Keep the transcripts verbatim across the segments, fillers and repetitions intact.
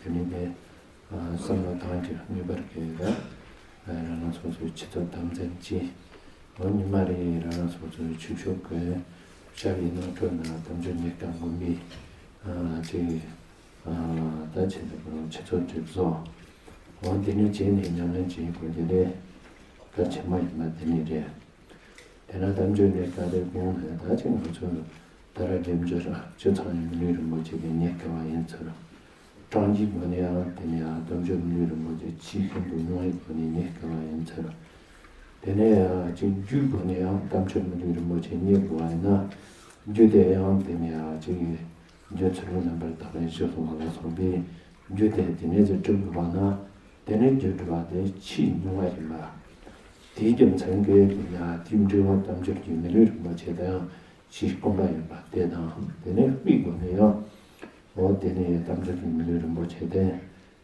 དེ་ནས་དེ་བསམ་བློ་བཏང་རྒྱུ་ངེས་པར་དགོས་ཡོད། རང་རང་སོ་སོའི་ཆུ་ཚོད་དམ་འཛིན་གྱིས། འོ་ཉི་མ་རེ་རང་རང་སོ་སོའི་ཆོས་ཕྱོགས་ཀྱི་ཤ་བའི་ནང་ཁྲོད་ན་དམ་ཆོས་རྙེད་དཀའ་མངོན་པའི་ཅིག་ད་ཆེད་དུ་ཆུ་ཚོད་དྲུག་བཟོ། འོ་དེ་ནས་བྱས་ནས་ཉམས་ལེན་བྱེད་དགོས་རྒྱུ་དེ་གལ་ཆེན་པོ་ཡིན་པ་དེ་ནས་རེད། དེ་ན་དམ་ཆོས་རྙེད་དཀའ་རེད་དགོངས་ནས་ད་ཅིག་ང་ཚོས་ད་ར་སྒྲིབ་འགྱུར་སྤྱི་ཚང་ཡིན་མི་ལུས་རིན་པོ་ཆེ་གི་རྙེད་དཀའ་བ་ཡིན་ཚུལ། གྲངས་ཀྱི་སྒོ་ནས་ཡང་དེ་ནས་ཡང་དམ་ཆོས་མི་ལུས་རིན་པོ་ཆེ་ཆེས་ཤིན་ཏུ་ཉུང་བའི་སྒོ་ནས་རྙེད་དཀའ་བ་ཡིན་ཚུལ། དེ་ནས་ཡང་ཅིག་རྒྱུའི་སྒོ་ནས་ཡང་དམ་ཆོས་མི་ལུས་རིན་པོ་ཆེ་རྙེད་དགོས་པ་ཡིན་ན། རྒྱུ་དེ་ཡང་དེ་ནས་ཡང་ཅིག་རྒྱུ་ཚུལ་ཁྲིམས་རྣམ་པར་དག་པའི་གཞི་གསུངས་པ་ལ་སོགས་པའི་རྒྱུ་དེ་དེ་ནས་ཅིག་སྒྲུབ་དགོས་པ་ན། དེ་ནས་རྒྱུ་སྒྲུབ་པ་དེ་ཆེས་ཉུང་བ་ཡིན་པ། དེའི་རྒྱུ་མཚན་གྱིས་དེ་ཡང་དེའི་འབྲས་བུ་དམ་ཆོས་ཀྱི་མི་ལུས་རིན་པོ་ཆེ་དེའང་ཆེས་དཀོན་པ་ཡིན་པ་དེ་དང་། དེ་ནས་དཔེའི་སྒོ་ནས་ཡང་། འོ་དེ་ནས་དམ་ཆོས་ཀྱི་མི་ལུས་རིན་པོ་ཆེ་དེ།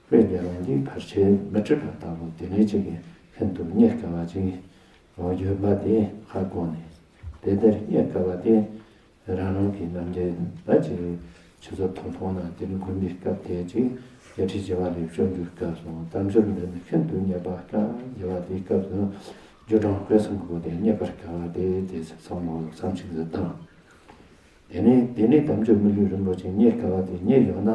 དཔེ་རྒྱལ་བ་འདིས་ཕལ་ཆེར་མི་བྲི་བ་ལྟ་བུ་དེ་ནས་ཅིག་གི་ཤིན་ཏུ་རྙེད་དཀའ་བ་ཅིག་འོ་ཡོད་པ་དེ་ཧ་གོ་ནས། དེ་ལྟར་རྙེད་དཀའ་བ་དེ་རང་རང་གི་རྣམ་འགྱུར་ད་ཅིག་ཆུ་ཚོད་ཐུང་ཐུང་ན་དེ་ནི་དགོན་པའི་སྐབས་དེ་ཅིག་བརྒྱད་ཁྲི་བཞི་པ་ལས་སྤྱོད་འཇུག་སྐབས་སུ་དམ་ཆོས་འདི་ནི་ཤིན་ཏུ་རྙེད་པ་དཀའ་ཡོད་པ་དེའི་སྐབས་སུ་རྒྱུ་གྲངས་དཔེ་གསུམ་གོ་དེ་རྙེད་པར་དཀའ་བ་དེ་དེ་བསམ་བློ་བསམ་གཞིག་ཟིན་དང་། དེ་ནས་དེ་ནས་དམ་ཆོས་མི་ལུས་རིན་པོ་ཆེ་རྙེད་དཀའ་བ་དེ་རྙེད་ཡོད་ན།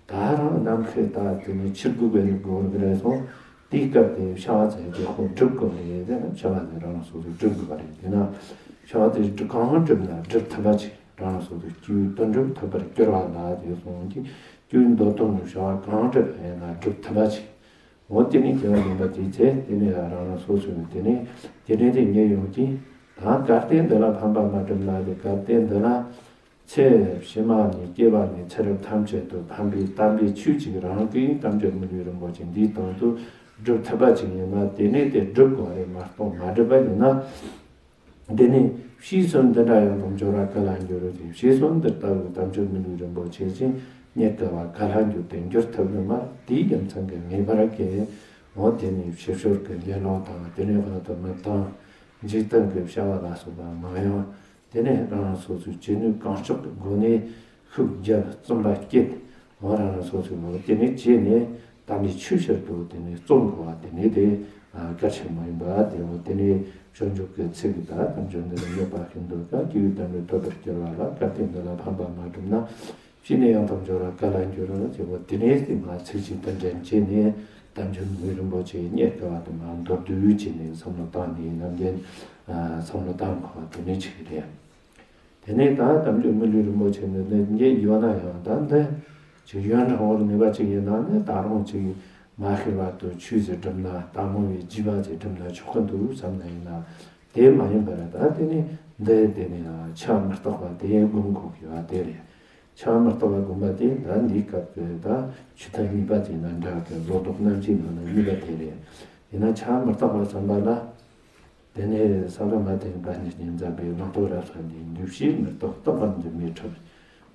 ད་རང་ནམ་མཁའི་ད་དེ་ནས་ཕྱིར་སྒུག་པའི་ནི་སྒོ་རུ་རེད་སོང་། དེའི་སྐབས་དེ་བྱ་བ་ཚེ་རྒྱལ་པོ་སྒྲུབ་དགོས་རེད། དེ་ནས་བྱ་བ་དེ་རང་སོ་སོས་སྒྲུབ་དགོས་པ་རེད། དེ་ན་བྱ་བ་དེ་སྒྲུབ་གང་སྒྲུབ་ན་སྒྲུབ་ཐུབ་པ་ཅིག་རང་སོ་སོའི་སྤྱི་བོའི་དོན་སྒྲུབ་ཐུབ་པར་གྱུར་པ་ལ་དེ་སོང་གི་སྤྱི་བོའི་འདོད་དོན་གྱི་བྱ་བ་གང་སྒྲུབ་ཡིན་ན་སྒྲུབ་ཐུབ་པ་ཅིག་འོ་དེ་ནི་དགེ་བ་ཡིན་པ་དེའི་ཚེ་དེ་ནི་ཡང་རང་རང་སོ་སོའི་དེ་ནི་དེ་ནི་དེ་ཉེ་ཡོང་གི། ད་གལ་ཏེ་འདི་ལ་ཕན་པ་མ་བསྒྲུབ་ན་དེ་གལ་ཏེ་འདི་ལ་ཚེ་ཕྱི་མ་ནས་སྐྱེ་བ་ནས་ཚེ་རབས་ཐམས་ཅད་དུ་ཕན་པའི་དམ་པའི་ཆོས་ཅིག་རང་གིས་དམ་ཆོས་མི་ལུས་རིན་པོ་ཆེ་འདིའི་དོན་དུ་སྒྲུབ་ཐུབ་པ་ཅིག་ཡིན་ན་དེ་ནི་དེ་སྒྲུབ་དགོས་རེད་མ་གཏོགས་མ་སྒྲུབ་པ་ཡིན་ན། འདི་ནི་ཕྱིས་སུ་འདི་འདྲ་ཡང་དུ་འབྱོར་བ་ག་ལ་འགྱུར་རོ། དེ་ཕྱིས་སུ་འདི་ལྟ་བུའི་དམ་ཆོས་མི་ལུས་རིན་པོ་ཆེ་ཅིག་རྙེད་དཀའ་བ་ག་ལ་འགྱུར་ཏེ་འགྱུར་ཐུབ་ནི་མ་རེད། དེའི་རྒྱུ་མཚན་གྱིས་ངེས་པར་གྱིས་འོ་དེ་ནི་ཕྱི་ཕྱོགས་ཀྱི་ལེ་ལོ་དང་དེ་ནས་ཁོ་ན་དུ་མི་དང་འཇིག་རྟེན་གྱི་བྱ་བ་ལ་སོགས་པ་མང་ཡང་། དེ་ནས་རང་རང་སོ་སོའི་ཅི་ནུས་གང་ལྕོགས་ཀྱི་སྒོ་ནས་ཤུགས་རྒྱབ་བརྩོན་པ་བསྐྱེད། འོ་རང་རང་སོ་སོའི་ངོ་བོ་དེ་ནས་བྱས་ནས་དམ་པའི་ཆོས་ཕྱིར་དུ་དེ་ནས་བརྩོན་དགོས་པ་དེ་ནས་དེ་གལ་ཆེན་མོ་ཡིན་པ་དེ། འོ་དེ་ནས་སྤྱོད་འཇུག་གི་ཚིག་གི་ད་དམ་ཆོས་འདི་ནི་ཡོད་པ་ཤིན་ཏུ་དཀའ། སྐྱེས་བུའི་དམ་པས་ཐོབ་པར་གྱུར་པ་ལ་གལ་ཏེ་འདི་ལ་ཕན་པ་མ་བསྒྲུབ་ན། ཕྱིས་ནས་ཡང་དུ་འབྱོར་བ་ག་ལ་འགྱུར་རོ། ཅེས་པ་དེ་ནས་ཏེ་མ་ཚིག་ཅིག་ཏུ་འདྲེན་བྱས་ནས་དམ་ཆོས་མི་ལུས་རིན་པོ་ཆེ་རྙེད་དཀའ་བ་དུ་མ་མདོར་བསྡུས་བྱས་ནས་བསམ་བློ་བཏང་ནས་ནམ་རྒྱུན་བསམ་བློ་བཏང་དགོས་པ་དེ་ནས་ཅིག་རེད། དེ་ནས་ད་དམ་ཆོས་མི་ལུས་རིན་པོ་ཆེ་འདི་འདི་རྙེད་ཡོད་ན་ཡང་ད་འདི་ཅིག་ཡོན་ཧྲང་བོར་ནུས་པ་ཅིག་ཡིན་ན་ནི་ད་རུང་ཅིག་མ་ཤི་བར་དུ་ཆོས་ཟེར་སྒྲུབ་ན་ད་མོ་བའི་རྒྱུས་པ་ཟེར་སྒྲུབ་ན་ཆོག་གི་འདུག་བསམ་ན་ཡིན་ན་དེ་མ་ཡིན་པར་ད་དེ་ནས་འདི་དེ་ནས་ཡང་ཆ་མི་རྟག་པ་དེ་སྒོམ་དགོས་ཀྱི་བ་དེ་རེད། ཆ་མི་རྟག་པ་སྒོམ་པ་དེ་ད་འདིའི་སྐབས་ཀྱི་ད་ཆོས་ཐམས་ཅད་པ་དེ་ན་འདྲ་གི་ལོ་ཏོག་རྣམ་བཅད་ནང་ན་ཡོད་པ་དེ་རེད། ཡིན་ན་ཆ་མི་རྟག་པ་བསམ་པ་ལ། དེ་ནས་ས་ལ་མ་བརྟེན་པ་ནི་ཉིན་མཚན་པའི་ལོ་ཏོག་རབ་སོན་ནས་འདུས་བྱས་མི་རྟག་རྟག་པར་འཛིན་མི་འཁྲུལ།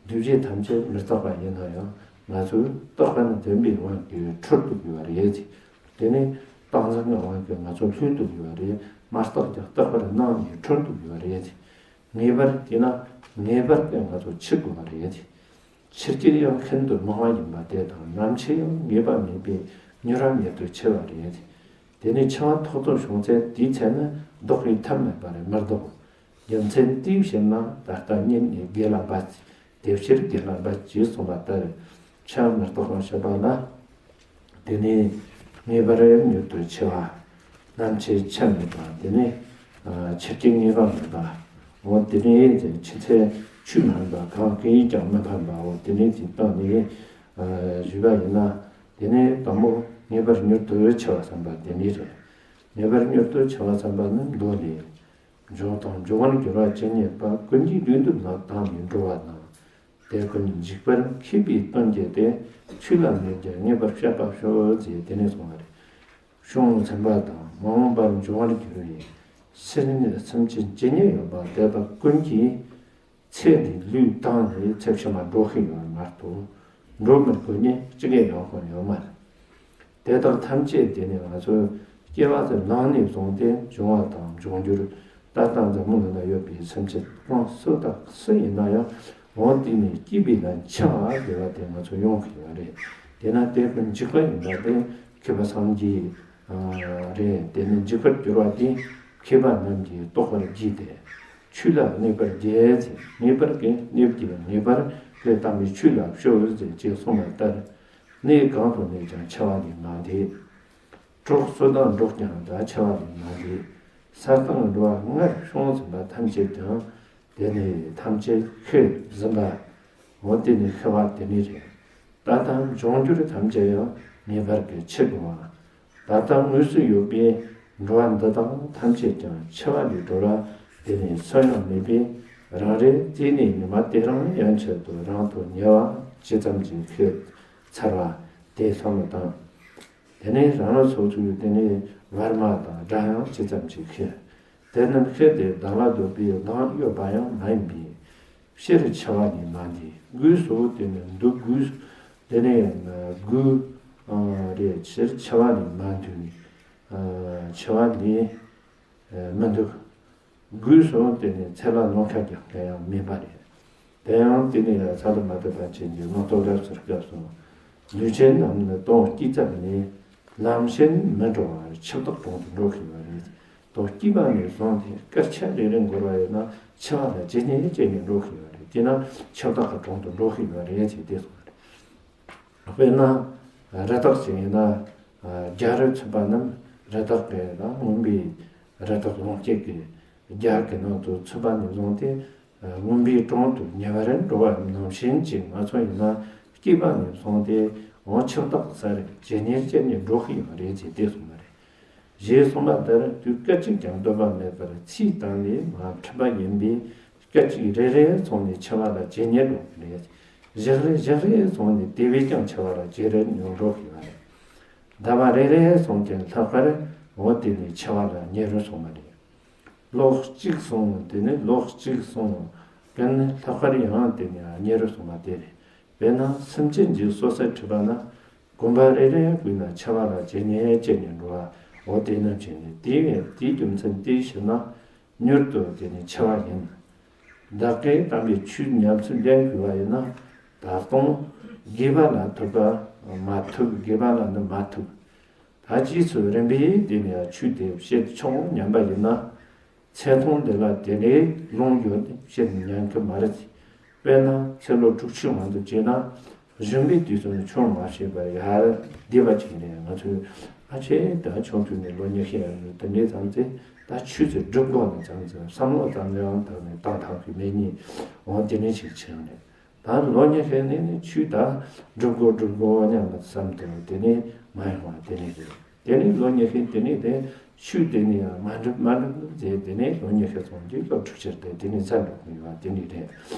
འདུས་བྱས་ཐམས་ཅད་མི་རྟག་པ་ཡིན་ན་ཡང་ང་ཚོས་རྟག་པར་འཛིན་པའི་དབང་གིས་འཁྲུལ་དུ་གྱུར་པ་རེད། དེ་ནས་རྟག་འཛིན་གྱི་དབང་གིས་ང་ཚོ་ལྷུན་དུ་གྱུར་པ་རེད། མ་རྟག་ཀྱང་རྟག་པར་སྣང་ནས་འཁྲུལ་དུ་གྱུར་པ་རེད། ངེས་པར་དེས་ན་ངེས་པར་དུ་ང་ཚོ་འཆི་དགོས་པ་རེད། འཆི་རྐྱེན་ཡང་ཤིན་ཏུ་མང་བ་ཡིན་པ་དེ་དང་ནམ་འཆི་ཡང་ངེས་པ་མེད་པས་མྱུར་བ་མྱུར་དུ་འཆི་བ་རེད། དེ་ནས་འཆི་བ་ཐོག་ཏུ་བྱུང་ཚེ་དེའི་ཚེ་ནི་ལྡོག་པའི་ཐབས་མེད་པ་རེད་མི་ལྡོག་རྒྱུ་མཚན་དེའི་ཕྱིར་ན་ད་ལྟ་ཉིད་ནས་དགེ་ལ་འབད། དེ་ཕྱིར་དགེ་ལ་འབད་ཅེས་གསུངས་པ་ལྟར། འཆི་བ་མི་རྟག་པ་ཤེས་པ་ལ། དེ་ནས་ངེས་པར་མྱུར་དུ་འཆི་བ། ནམ་འཆི་ཆ་མེད་པ། དེ་ནས་ཨ་འཆི་རྐྱེན་ངེས་པ་མེད་པ། འོ་དེ་ནས་ཆི་ཚེ་ཆོས་མ་ཡིན་པ་གང་གིས་ཀྱང་མི་ཕན་པའོ། དེ་ནས་དེ་སྟེང་ནས་ཨ་ཞུས་པ་ཡིན་ན། དེ་ནས་དང་པོ་ངེས་པར་མྱུར་དུ་འཆི་བ་བསམ་པ་དེ་ནས་རེད། ངེས་པར་མྱུར་དུ་འཆི་བ་བསམ་པ་ནི་མདོ་ལས། འབྱུང་དང་འབྱུང་བར་འགྱུར་བ་ཇི་སྙེད་པ། ཀུན་གྱི་ལུས་འདི་ནི་དྭངས་ནས་འགྲོ་བ་དང་། དེ་ཀུན་འཇིག་པར་མཁས་པའི་དོན་གྱིས་ཏེ། ཆོས་ལ་མོས་རྒྱུར་ངེས་པར་བཤད་པ་ཤོག་ཅེས་དེ་ནས་གསུངས་པ་རེད། གཞུང་ཚན་པ་དང་མ་འོངས་པར་འབྱུང་བར་འགྱུར་བའི་སེམས་ཅན་ཇི་སྙེད་ཡོད་པ་དེ་དག་ཀུན་གྱི་ཚེ་འདིའི་ལུས་དྭངས་ནས་ཚེ་ཕྱི་མ་འགྲོ་གི་ཡོད་མ་གཏོགས་འགྲོ་མི་དགོས་ཉེན་གཅིག་ཀྱང་ཡོང་དགོས་ཡོད་མ་རེད། དེ་དག་ཐམས་ཅད་དེ་ནི་ང་ཚོས་སྐྱེ་བ་དེ་ནང་ནས་བཟུང་སྟེ་འབྱུང་བ་དང་འབྱུང་འགྱུར་ད་ལྟ་འཛམ་བུ་གླིང་ན་ཡོད་པའི་སེམས་ཅན་གང་སུ་དང་སུ་ཡིན་ན་ཡང་འོ་དེ་ནས་སྐྱེས་པའི་ལན་འཆི་བ་དགེ་བ་དེ་ང་ཚོ་ཡོང་གི་ཡོད་རེད། དེས་ན་དེ་ཀུན་འཇིག་པ་ཡིན་པ་དེ་མཁས་པ་སངས་རྒྱས་རེད། དེ་ནི་འཇིག་པར་གྱུར་པ་དེ་མཁས་པ་རྣམས་ཀྱིས་རྟོགས་པར་བགྱིས་ཏེ། ཆོས་ལ་གནས་པར་བགྱི་ཟེར། ངེས་པར་གྱི་གནས་ཀྱི་ངེས་པར་དེ་དམ་པའི་ཆོས་ལ་སྤྱོད་ཟེར་ཅེས་གསུངས་པ་ལྟར། གནས་གང་དུ་གནས་ཀྱང་འཆི་བ་ལས་མ་འདས། གྲོགས་སུ་དང་འགྲོགས་ཀྱང་ད་འཆི་བ་ལས་མ་འདས། ས་དང་འགྲོ་བ་ལྔར་ཤོང་ཟིན་པ་ཐམས་ཅད་ཀྱང་དེ་ནི་ཐམས་ཅད་ཤི་ཟིན་པ། འོ་དེ་ནི་ཤི་བ་དེ་ནི་རེད། ད་ལྟ་འབྱུང་འགྱུར་ཐམས་ཅད་ཡང་ངེས་པར་གྱི་འཆི་དགོས་པ། ད་ལྟ་དངོས་སུ་ཡོད་པའི་འགྲོ་བ་འདི་དག་ཐམས་ཅད་ཀྱང་འཆི་བ་ལས་གྲོལ་བ་དེ་ནི་སུ་ཡང་མེད་པས། རང་རེ་དེ་ནི་ཉི་མ་དེ་རང་ཡན་ཆད་དུ་རང་དུ་ཉེ་བ་ཇི་ཙམ་གྱིས་ཤི་ཚར་བ་དེ་ལྷག་མི་དང་། དེ་ནས་རང་ལ་སོགས་ཚུལ་དེ་ནས་བར་མ་དང་སྒྲ་ཡང་ཇི་ཙམ་གྱིས་ཤེས། དེ་རྣམས་ཤེས་ཏེ་བདག་ལ་འདོད་པའི་ལམ་ཡོད་པ་ཡང་མ་ཡིན་པས། སྤྱིར་འཆི་བ་ནི་མ་འདས་དགོས་སོ། དེ་ནས་འདུག་དགོས། དེ་ནས་དགོས་རེད། སྤྱིར་འཆི་བ་ནི་མ་འདུག་འཆི་བ་ནི་མི་འདུག་དགོས་སོ། དེ་ནི་ཚེ་ལ་ནམ་མཁའ་རྒྱབ་མཁན་ཡང་མིན་པ་རེད། དེ་ཡང་དེ་ནི་ས་ལ་མ་ཐེབས་པ་ཅན་གྱི་ངོ་ཐོག་རབ་སུ་སྐབས་སུ། ལུས་ཅན་རྣམས་ནི་སྟོང་སྐྱེས་ཙམ་ནས་ལམ་ཤེས་མི་འགྲོ་བར་འཆི་བདག་གྲོང་དུ་འགྲོ་གི་ཡོད་རེད། སྟོང་སྐྱེས་པ་ནས་བཟུང་སྟེ་སྐར་ཆ་རེ་རེ་འགོར་བ་ཡོད་ན་འཆི་བ་ལ་ཇི་སྙེད་ཅི་སྙེད་འགྲོ་གི་ཡོད་རེད། དེས་ན་འཆི་བདག་གི་གྲོང་དུ་འགྲོ་གི་ཡོད་རེད་ཅེས་དེ་གསུངས་པ་རེད། དཔེར་ན། རི་དྭགས་ཤིག་ཡིན་ན། རྒྱ་རུ་ཚུད་པ་རྣམས་རི་དྭགས་ཀྱི་ལ་མངོན་པའི་རི་དྭགས་ལོངས་སྤྱོད་ཀྱི་རྒྱ་གི་ནང་དུ་ཚུད་པ་ནས་བཟུང་སྟེ། མངོན་པའི་གྲོང་དུ་ཉེ་བར་འགྲོ་བ་ནང་བཞིན་གྱི་ང་ཚོ་ཡིན་ན་སྐྱེས་པ་ནས་བཟུང་སྟེ་འོ་འཆི་བདག་ས་རུ་ཇི་སྙེད་ཅི་སྙེད་འགྲོ་གི་ཡོད་རེད་ཅེས་དེ་གསུངས་པ་རེད། ཞེས་གསུངས་པ་ལྟར་དུས་སྐད་ཅིག་ཀྱང་སྡོད་པ་མེད་པར་ཚེའི་སྟེང་ནས་མ་འཁྲུལ་པ་ཡིན་པས། སྐད་ཅིག་རེ་རེ་སོང་ནས་འཆི་བ་ལ་ཇི་སྙེད་འགྲོ་གི་རེད། ཞག་རེ་ཞག་རེ་སོང་ནས་དེ་བས་ཀྱང་འཆི་བ་ལ་ཇེ་རེ་ཉུང་འགྲོ་གི་ཡོད་རེད། ཟླ་བ་རེ་རེ་སོང་ཀྱང་ལྷག་པར་འོ་དེ་ནས་འཆི་བ་ལ་ཉེ་རུ་སོང་བ་རེད། ལོ་གཅིག་སོང་དེ་ནས་ལོ་གཅིག་སོང་ཀྱང་ལྷག་པར་ཡང་དེ་ནས་ཉེ་རུ་སོང་བ་དེ་རེད། དཔེར་ན་སེམས་ཅན་གྱི་སོ་སོར་འཁྲུལ་པ་ན། གོམ་པ་རེ་རེ་བརྒྱུད་ན་འཆི་བ་ལ་ཇེ་ཉེ་ཇེ་ཉེ་འགྲོ་བ། འོ་དེ་རྣམས་ཀྱིས་ནི་དེ་བས་དེའི་རྒྱུ་མཚན་དེའི་ཕྱིར་ན་མྱུར་དུ་དེ་ནི་འཆི་བ་ཡིན། བདག་གིས་དམ་པའི་ཆོས་ཉམས་སུ་ལེན་དགོས་པ་ཡིན་ན། ད་དུང་དགེ་བ་ལ་ཐོས་པ་མ་ཐུབ། དགེ་བ་ལ་ནི་མ་ཐུབ། ད་རྗེས་སུ་རིམ་པས་དེ་ནི་ཆོས་དེ་བཤད་ཆོག་སྙམ་པ་ཡིན་ན། ཚེ་ཐུང་འདི་ལ་དེ་ལས་ལོངས་ཡོད་ནས་བཤད་ཉན་གི་མ་རེད། དཔེར་ན་ཚེ་ལོ་དྲུག་ཅུ་མ་འདུག་ཅེ་ན། གཞོན་པའི་དུས་སུ་ནི་ཆུང་མ་བྱས་པར་ཡར་བསྡད་པ་ཅིག་རེད། ང་ཚོས་ཨ་ཆེ་ད་ཆུང་དུས་ནས་ལོ་ཉི་ཤུ་ཡར་དེ་འདྲའི་ཙམ་ཚེ་ད་ཆུ་ཚོད་སྒྲུབ་དགོས་ནས་ཙམ་ཚེ་བསམ་བློ་ཙམ་ཡང་བཏང་ནས་བཏང་ཐང་གི་མེད་ཉིད་འོ་དེ་ནས་ཅིག་ཆེ་ཡང་རེད། ད་ལོ་ཉི་ཤུ་ནས་ནི་ཆུ་ད་སྒྲུབ་དགོས་སྒྲུབ་དགོས་སྙམ་པ་བསམ་དུ་དེ་ནས་མ་ཡོང་བ་དེ་ནས་རེད། དེ་ནས་ལོ་ཉི་ཤུ་དེ་ནས་དེ་ཆུ་དེ་ནས་ཡང་མ་འགྲུབ་མ་འགྲུབ་ཟེར། དེ་ནས་ལོ་ཉི་ཤུ་སོང་རྗེས་ལོ་དྲུག་ཅུ་དེ་དེ་ནས་ཚར་འགྲོ་གི་ཡོད་པ་དེ་ནས་རེད།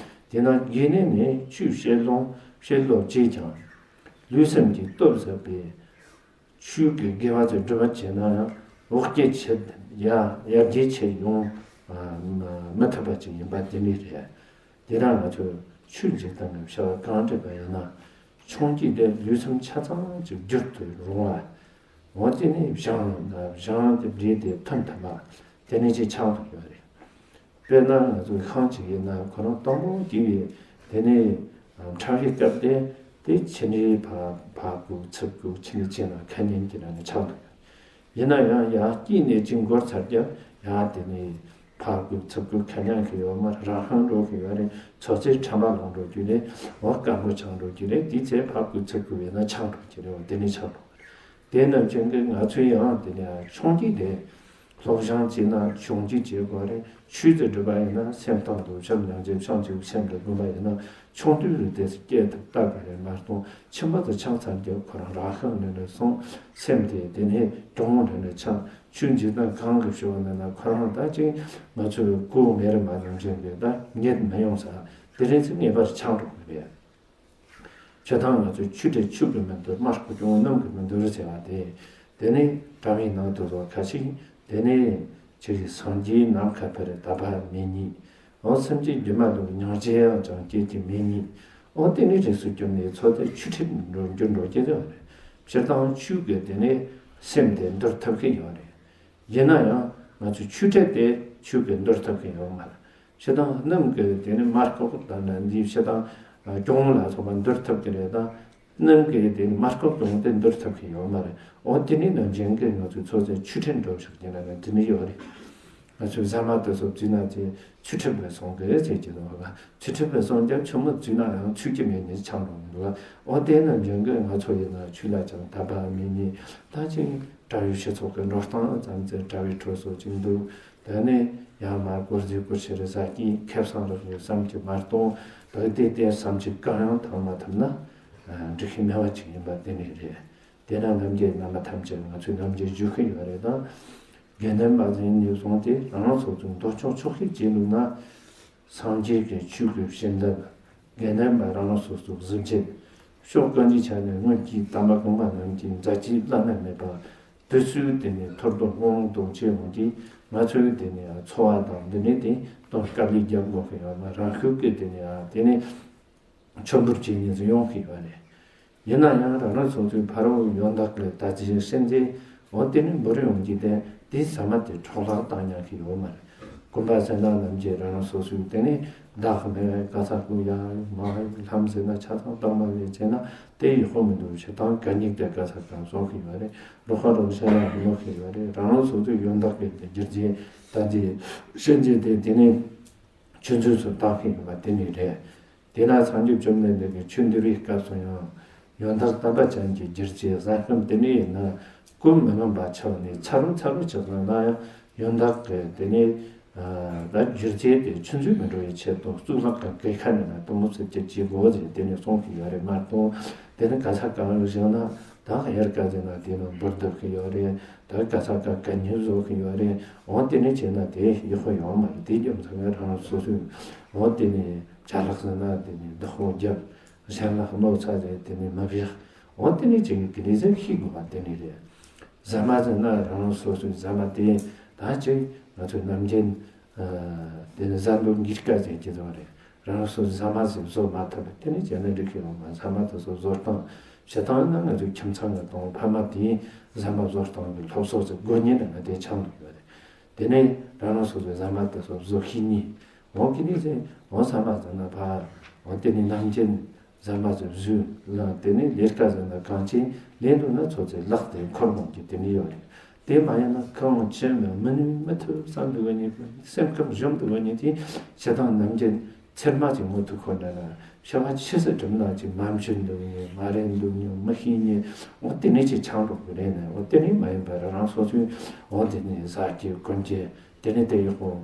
དེས་ན་དགེ་བསྙེན་ནི་ཆོས་བཤད་ལོང་བཤད་ལོ་བྱས་ཀྱང་ལུས་སེམས་ཀྱི་སྟོབས་ཟད་པས། ཆོས་ཀྱི་དགེ་བ་ཚོ་སྒྲུབ་པ་བྱས་ན་ཡང་བོགས་སྐྱེད་ཆེ་ཡ་ཡར་རྒྱས་ཆེ་ཡོང་མི་ཐུབ་པ་ཅིག་ཡིན་པ་དེ་ནས་རེད། དེ་རང་ང་ཚོས་ཆོས་འཇིག་རྟེན་གྱི་བྱ་བ་གང་བསྒྲུབས་པ་ཡིན་ན། ཆུང་དུས་དེ་ལུས་སེམས་ཆ་ཚང་ཅིག་བསྒྱུར་དུ་རུང་བ། འོ་དེ་ནས་བཞེངས་དང་བཞེངས་དེ་བསྒྲིལ་ཏེ་ཐོན་ཐུབ་པ་དེ་ནས་ཅིག་ཆགས་ཐུབ་ཡོད་རེད། དཔེར་ན་ང་ཚོའི་ཤང་ཅིག་ཡིན་ན་ཁོ་རང་དང་པོ་དེ་བས་དེ་ནས་ཁྲག་ཤེད་བསྐྱབས་ཏེ་དེ་ཕྱི་ནས་ཕར་ཕར་བཀུག་ཚུར་བཀུག་ཕྱི་ནས་ཕྱི་ནང་ཁ་ཉན་གྱི་ནང་ནས་ཆགས་འདུག་ཡིན་ན་ཡང་ཡར་སྐྱེས་ནས་ཅིག་འགོར་ཚར་ཀྱང་ཡར་དེ་ནས་ཕར་བཀུག་ཚུར་བཀུག་ཁ་ཉན་གྱི་ཡོད་མ་རེད། རང་ཤང་འགྲོ་གི་ཡོད་རེད། ཚོ་ཚོད་ཁྲམ་པ་ལོང་འགྲོ་རྒྱུ་རེད། འོ་དཀར་པོ་ཆགས་འགྲོ་རྒྱུ་རེད། དེ་ཚེ་ཕར་བཀུག་ཚུར་བཀུག་ཡིན་ན་ཆགས་འགྲོ་རྒྱུ་རེད། འོ་དེ་ནས་ཆགས་འགྲོ་གི་རེད། དེ་རྣམས་ཀྱང་གི་ང་ཚོས་ཡང་དེ་ནས་ཆུང་དུས་དེ་སློབ་སྦྱོང་བྱས་ན་ཆུང་དུས་བྱེད་དགོས་རེད། ཆོས་དེ་སྒྲུབ་པ་ཡིན་ན་སེམས་གཏིང་དུ་བྱམས་སྙིང་རྗེ་བྱང་ཆུབ་སེམས་དེ་བསྒོམ་པ་ཡིན་ན་ཆུང་དུས་ལ་དེ་སྐྱེ་ཐུབ་ལྟ་དགོས་རེད་མ་གཏོགས་ཁྱིམ་པ་དང་ཆང་ཚར་རྒྱུ་ཁོ་རང་རང་ཤང་ནས་ནས་སོང་སེམས་དེ་དེ་ནས་གྲོང་ནས་ནས་ཆགས། ཆོས་འཇིག་རྟེན་གང་གི་ཞུ་བ་ནས་ན་ཁོ་རང་ད་ཅིག་ང་ཚོའི་སྐུ་མེ་རི་མ་ནང་བཞིན་གྱི་ད་རྙེད་མི་ཡོང་ས་དེ་རིང་ཚེ་ངེས་པར་ཆགས་འགྲོ་དགོས་པས། ཆོས་དང་ང་ཚོས་ཆོས་དེ་ཆོས་ཀྱི་མི་འདོར་མར་ཁུ་ཅུང་སྣུམ་གྱི་མི་འདོར་ཟེར་བ་དེ། དེ་ནས་དྲ་བའི་ནང་དུ་བཟོ་ཁ་ཞིག་དེ་ནས་ཁྱེད་ཀྱི་སངས་རྒྱས་ནམ་མཁའ་ཕེབས་རེ་ད་བར་མེད་ཉིད། འོ་སེམས་ཅན་སྒྱུ་མ་ལུག་མྱང་བྱེད་ཡང་ཅང་སྐྱེ་གི་མེད་ཉིད། འོ་དེ་ནས་རིགས་སུ་གྱུར་ནས་ཚོ་དེ་ཆོས་ཁྲིད་འགྲོ་རྒྱུ་འགྲོ་རྒྱུ་ཡོད་རེད། སྤྱིར་བཏང་ཆོས་ཀྱི་དེ་ནས་སེམས་དེ་འདོར་ཐུབ་ཀྱི་ཡོད་རེད། ཡིན་ན་ཡང་ང་ཚོས་ཆོས་ཁྲིད་དེ་ཆོས་ཀྱི་འདོར་ཐུབ་ཀྱི་ཡོད་མ་རེད། ཕྱི་དང་སྣུམ་གྱི་དེ་ནི་མར་ཁུ་དང་ནི་འདིའི་ཕྱི་དང་གྱོང་ལ་སོགས་པ་འདོར་ཐུབ་ཀྱི་རེད་དང་། སྣུམ་གྱི་དེ་ནི་མར་ཁུ་གང་དེ་འདོར་ཐུབ་ཀྱི་ཡོད་མ་རེད། འོ་དེ་ནི་ནམ་རྒྱུན་གྱི་ང་ཚོའི་ཚོ་ཚོད་ཆུ་ཁྲིད་འགྲོ་ཆོག་ཀྱི་ན་ནི་དེ་ནི་ཡོད་རེད། ང་ཚོའི་ཟ་མ་དེ་ཚོ་བཙུགས་ན་དེ་ཆུ་ཁྲིད་པའི་སོང་གི་རེད་ཟེར་གྱི་འདུག་ག་ཆུ་ཁྲིད་པའི་སོང་ཀྱང་ཆུ་མོ་བཙུགས་ན་ཡང་ཆུ་གི་མེ་ནི་ཆང་རུང་འདུག་ག་འོ་དེ་ནམ་རྒྱུན་གྱི་ང་ཚོ་ཡིན་ན་ཆུ་ལ་ཅང་དད་པ་མེད་ནི་ད་ཅིག་དྲ་ཡོད་སྤྱི་ཚོགས་ཀྱི་འགྲོ་སྟངས་ཙམ་ཚེ་དྲ་བའི་ཁྲོད་སོགས་ཅིག་འདུག་དེ་ནས་ཡང་མ་སྐོར་རྫས་སྐོར་ཆེ་རེ་ཟ་གིན་ཁེ་བཟང་རག་ཡོད་བསམ་གྱི་མ་གཏོང་། བདག་བདེ་བདེ་བསམ་གྱི་གང་ཡང་བཏང་མ་ཐུབ་ན་འགྲིག་གི་མེད་པ་ཅིག་ཡིན་པ་དེ་ནི་རེད། དེ་ན་ནམ་རྒྱལ་རྣམ་པ་ཐམས་ཅད་ང་ཚོས་ནམ་རྒྱལ་བརྗོད་ཀྱི་ཡོད་རེད་དང་། དགེ་འདུན་པ་ཟིན་ནས་བཟུང་སྟེ་རང་རང་སོ་སོའི་འདོད་ཆུང་ཆོག་ཤེས་བྱེད་ནུས་ན། སངས་རྒྱས་ཀྱི་ཆོས་ཀྱི་བྱིན་རླབས། དགེ་འདུན་པ་རང་རང་སོ་སོའི་གཟི་བརྗིད། ཕྱོགས་གང་ཅིའི་ཆ་ནས་སྔོན་གྱི་དམ་པ་གོང་མ་རྣམས་ཀྱི་མཛད་རྗེས་བླ་ན་མེད་པ། དུས་ཚོད་དེ་ནས་ཐོར་ཐོར་ཧོང་ཧོང་གཏོང་བྱེད་འོང་གིས་ང་ཚོའི་དེ་ནས་འཚོ་བ་དང་འདི་ནས་དེ་དོན་དཀའ་ལས་རྒྱབ་དགོས་ཀྱི་ཡོད་ན་རང་ཤུགས་ཀྱིས་དེ་ནས་དེ་ནས་མཆོད་འབུལ་བྱེད་ཉེན་ཟིན་ཡོང་གི་ཡོད་རེད། ཡིན་ན་ཡང་རང་རང་སོ་སོའི་ཕ་རོལ་ཡོན་བདག་གི་ད་ཅི་སེམས་ཅན་འོ་དེ་ནི་འབུར་ཡོང་གི་དེ་དེ་ཟ་མ་དེ་འཕྲོ་བརླག་བཏང་ཉག་གི་ཡོད་མ་རེད། དགོན་པ་ཚན་ནང་རྣམས་ཀྱིས་རང་རང་སོ་སོའི་དེ་ནས་བདག་མེད་ག་ས་ཀུ་ཡ་མ་ལྷམ་ཟེར་ན་ཆ་ཚང་བཏང་མ་བས་བྱས་ན་དེ་ཡག་པོ་མི་འདུག་བྱེད་སྟངས་ག་ཉིག་དེ་ག་ས་ག་བཟོ་གི་ཡོད་རེད། རོགས་ཁ་རོགས་ཤ་ལ་མི་ནོར་གི་ཡོད་རེད། རང་རང་སོ་སོའི་ཡོན་བདག་གི་དེ་རྒྱུ་རྫས་ད་དེ་སེམས་ཅན་དེ་དེ་ནས་ཆུ་མཛོད་སུ་བཏང་གི་ཡོད་པ་དེ་ནི་རེད། དེས་ན་སངས་རྒྱས་བཅོམ་ལྡན་འདས་ཀྱིས་ཆོས་འདུལ་བའི་སྐབས་སུ་ཡང་ཡོན་བདག་དམ་པ་ཅན་གྱི་རྒྱུ་རྫས་བཟའ་ཁམས་དེ་ནས་ཡིན་ན་ཀུན་མི་ངོམས་པ་ཆགས་ནས་ཚ་རུ་ཚ་རུ་ཆགས་ན་ན་ཡང་ཡོན་བདག་གིས་དེ་ནས་ད་རྒྱུ་རྫས་དེ་ཆུད་ཟོས་མི་འགྲོ་བའི་ཆེད་དུ་གཙུག་ལག་གི་གོས་ཁ་ནས་ན་དུམ་བུ་ཚིག་གཅིག་བྱེད་དགོས་ཟེར་དེ་ནས་གསུངས་ཀྱི་ཡོད་རེད་མ་གཏོགས། དེ་ནི་ག་ས་གང་རུ་བཞག་ན་ད་དབྱར་ཁ་ཟེར་ན་དེ་ནི་འབུར་བརྡབ་ཀྱི་ཡོད་རེད། ད་ག་ས་ག་ག་ཉིན་བཟོ་གི་ཡོད་རེད། འོ་དེ་ནས་བྱས་ན་དེ་ཡག་པོ་ཡོང་མ་རེད། དེ་རྒྱུ་མཚན་ནི་རང་སོ་སོའི་འོ་དེ་ནས་ཅ་ལག་ཟེར་ན་དེ་ནས་བདག་པོ་རྒྱབ། གཞན་ལ་གནོད་ཚ་རེད་དེ་ནས་མི་བཞག་འོ་དེ་ནས་ཅིག་གི་ལས་ཟེར་ཤེས་དགོས་པ་དེ་ནས་རེད། ཟ་མ་ཟེར་ན་རང་སོ་སོའི་ཟ་མ་དེ་ད་ཅིག་ང་ཚོའི་ནམ་རྒྱུན་དེ་ནས་ཟ་འདོད་འགྱུར་སྐད་ཟེར་གྱི་འདུག་རེད། རང་སོ་ཟ་མ་ཟེར་བཟོ་མ་ཐུབ་པ་དེ་ནས་བྱས་ན་འགྲིག་གི་ཡོད་མ། ཟ་མ་དེ་ཚོ་བཟོ་སྟངས་བྱེད་སྟངས་ནི་ང་ཚོའི་ཁྱིམ་ཚང་གི་དང་ཕ་མ་དེས་ཟ་མ་བཟོ་སྟངས་ཀྱི་སློབ་གསོ་ཟེར་དགོས་ཉེན་ནི་ང་དེ་ཆགས་འདུག་ཡོད་རེད། དེ་ནས་རང་རང་སོ་སོའི་ཟ་མ་དེ་ཚོ་བཟོ་ཤེས་ཉེན། འོ་གི་ནི་ཟེར་འོ་ཟ་མ་ཟ་ན་ཕ་འོ་དེ་ནི་ནམ་རྒྱུན་ཟ་མ་ཟེར་བཟོས་ལ་དེ་ནི་ལས་ཀ་ཟེར་ན་གང་ཅི་ལས་འདུག་ན་ཚོ་ཚོའི་ལག་དེ་འཁོར་འོང་གི་དེ་ནི་ཡོད་རེད། དེ་མ་ཡིན་ན་ཁོང་ཆེན་མོ་མི་ནུས་མི་ཐུབ་བསམ་འདུག་བ་ཉིད་སེམས་ཁམས་གཞོམ་འདུག་བ་ཉིད་དེ་བྱེད་སྟངས་ནམ་རྒྱུན་ཚེར་མ་ཅིག་མུ་མཐུད་ཁོ་འདྲ་ན་བྱ་བ་ཆེ་སར་གྲུབ་ན་ཅིག་མ་འཇོན་འདུག་ཉིད་མ་རེད་འདུག་ཉིད་མི་ཤེས་ཉིད་འོ་དེ་ནས་ཅིག་ཆང་འགྲོ་དགོས་རེད་ནས་འོ་དེ་ནས་མ་ཡིན་པར་རང་སོ་སོའི་འོ་དེ་ནས་ཟ་རྒྱུ་གོན་རྒྱུ་དེ་ནས་དེ་ཡག་པོ།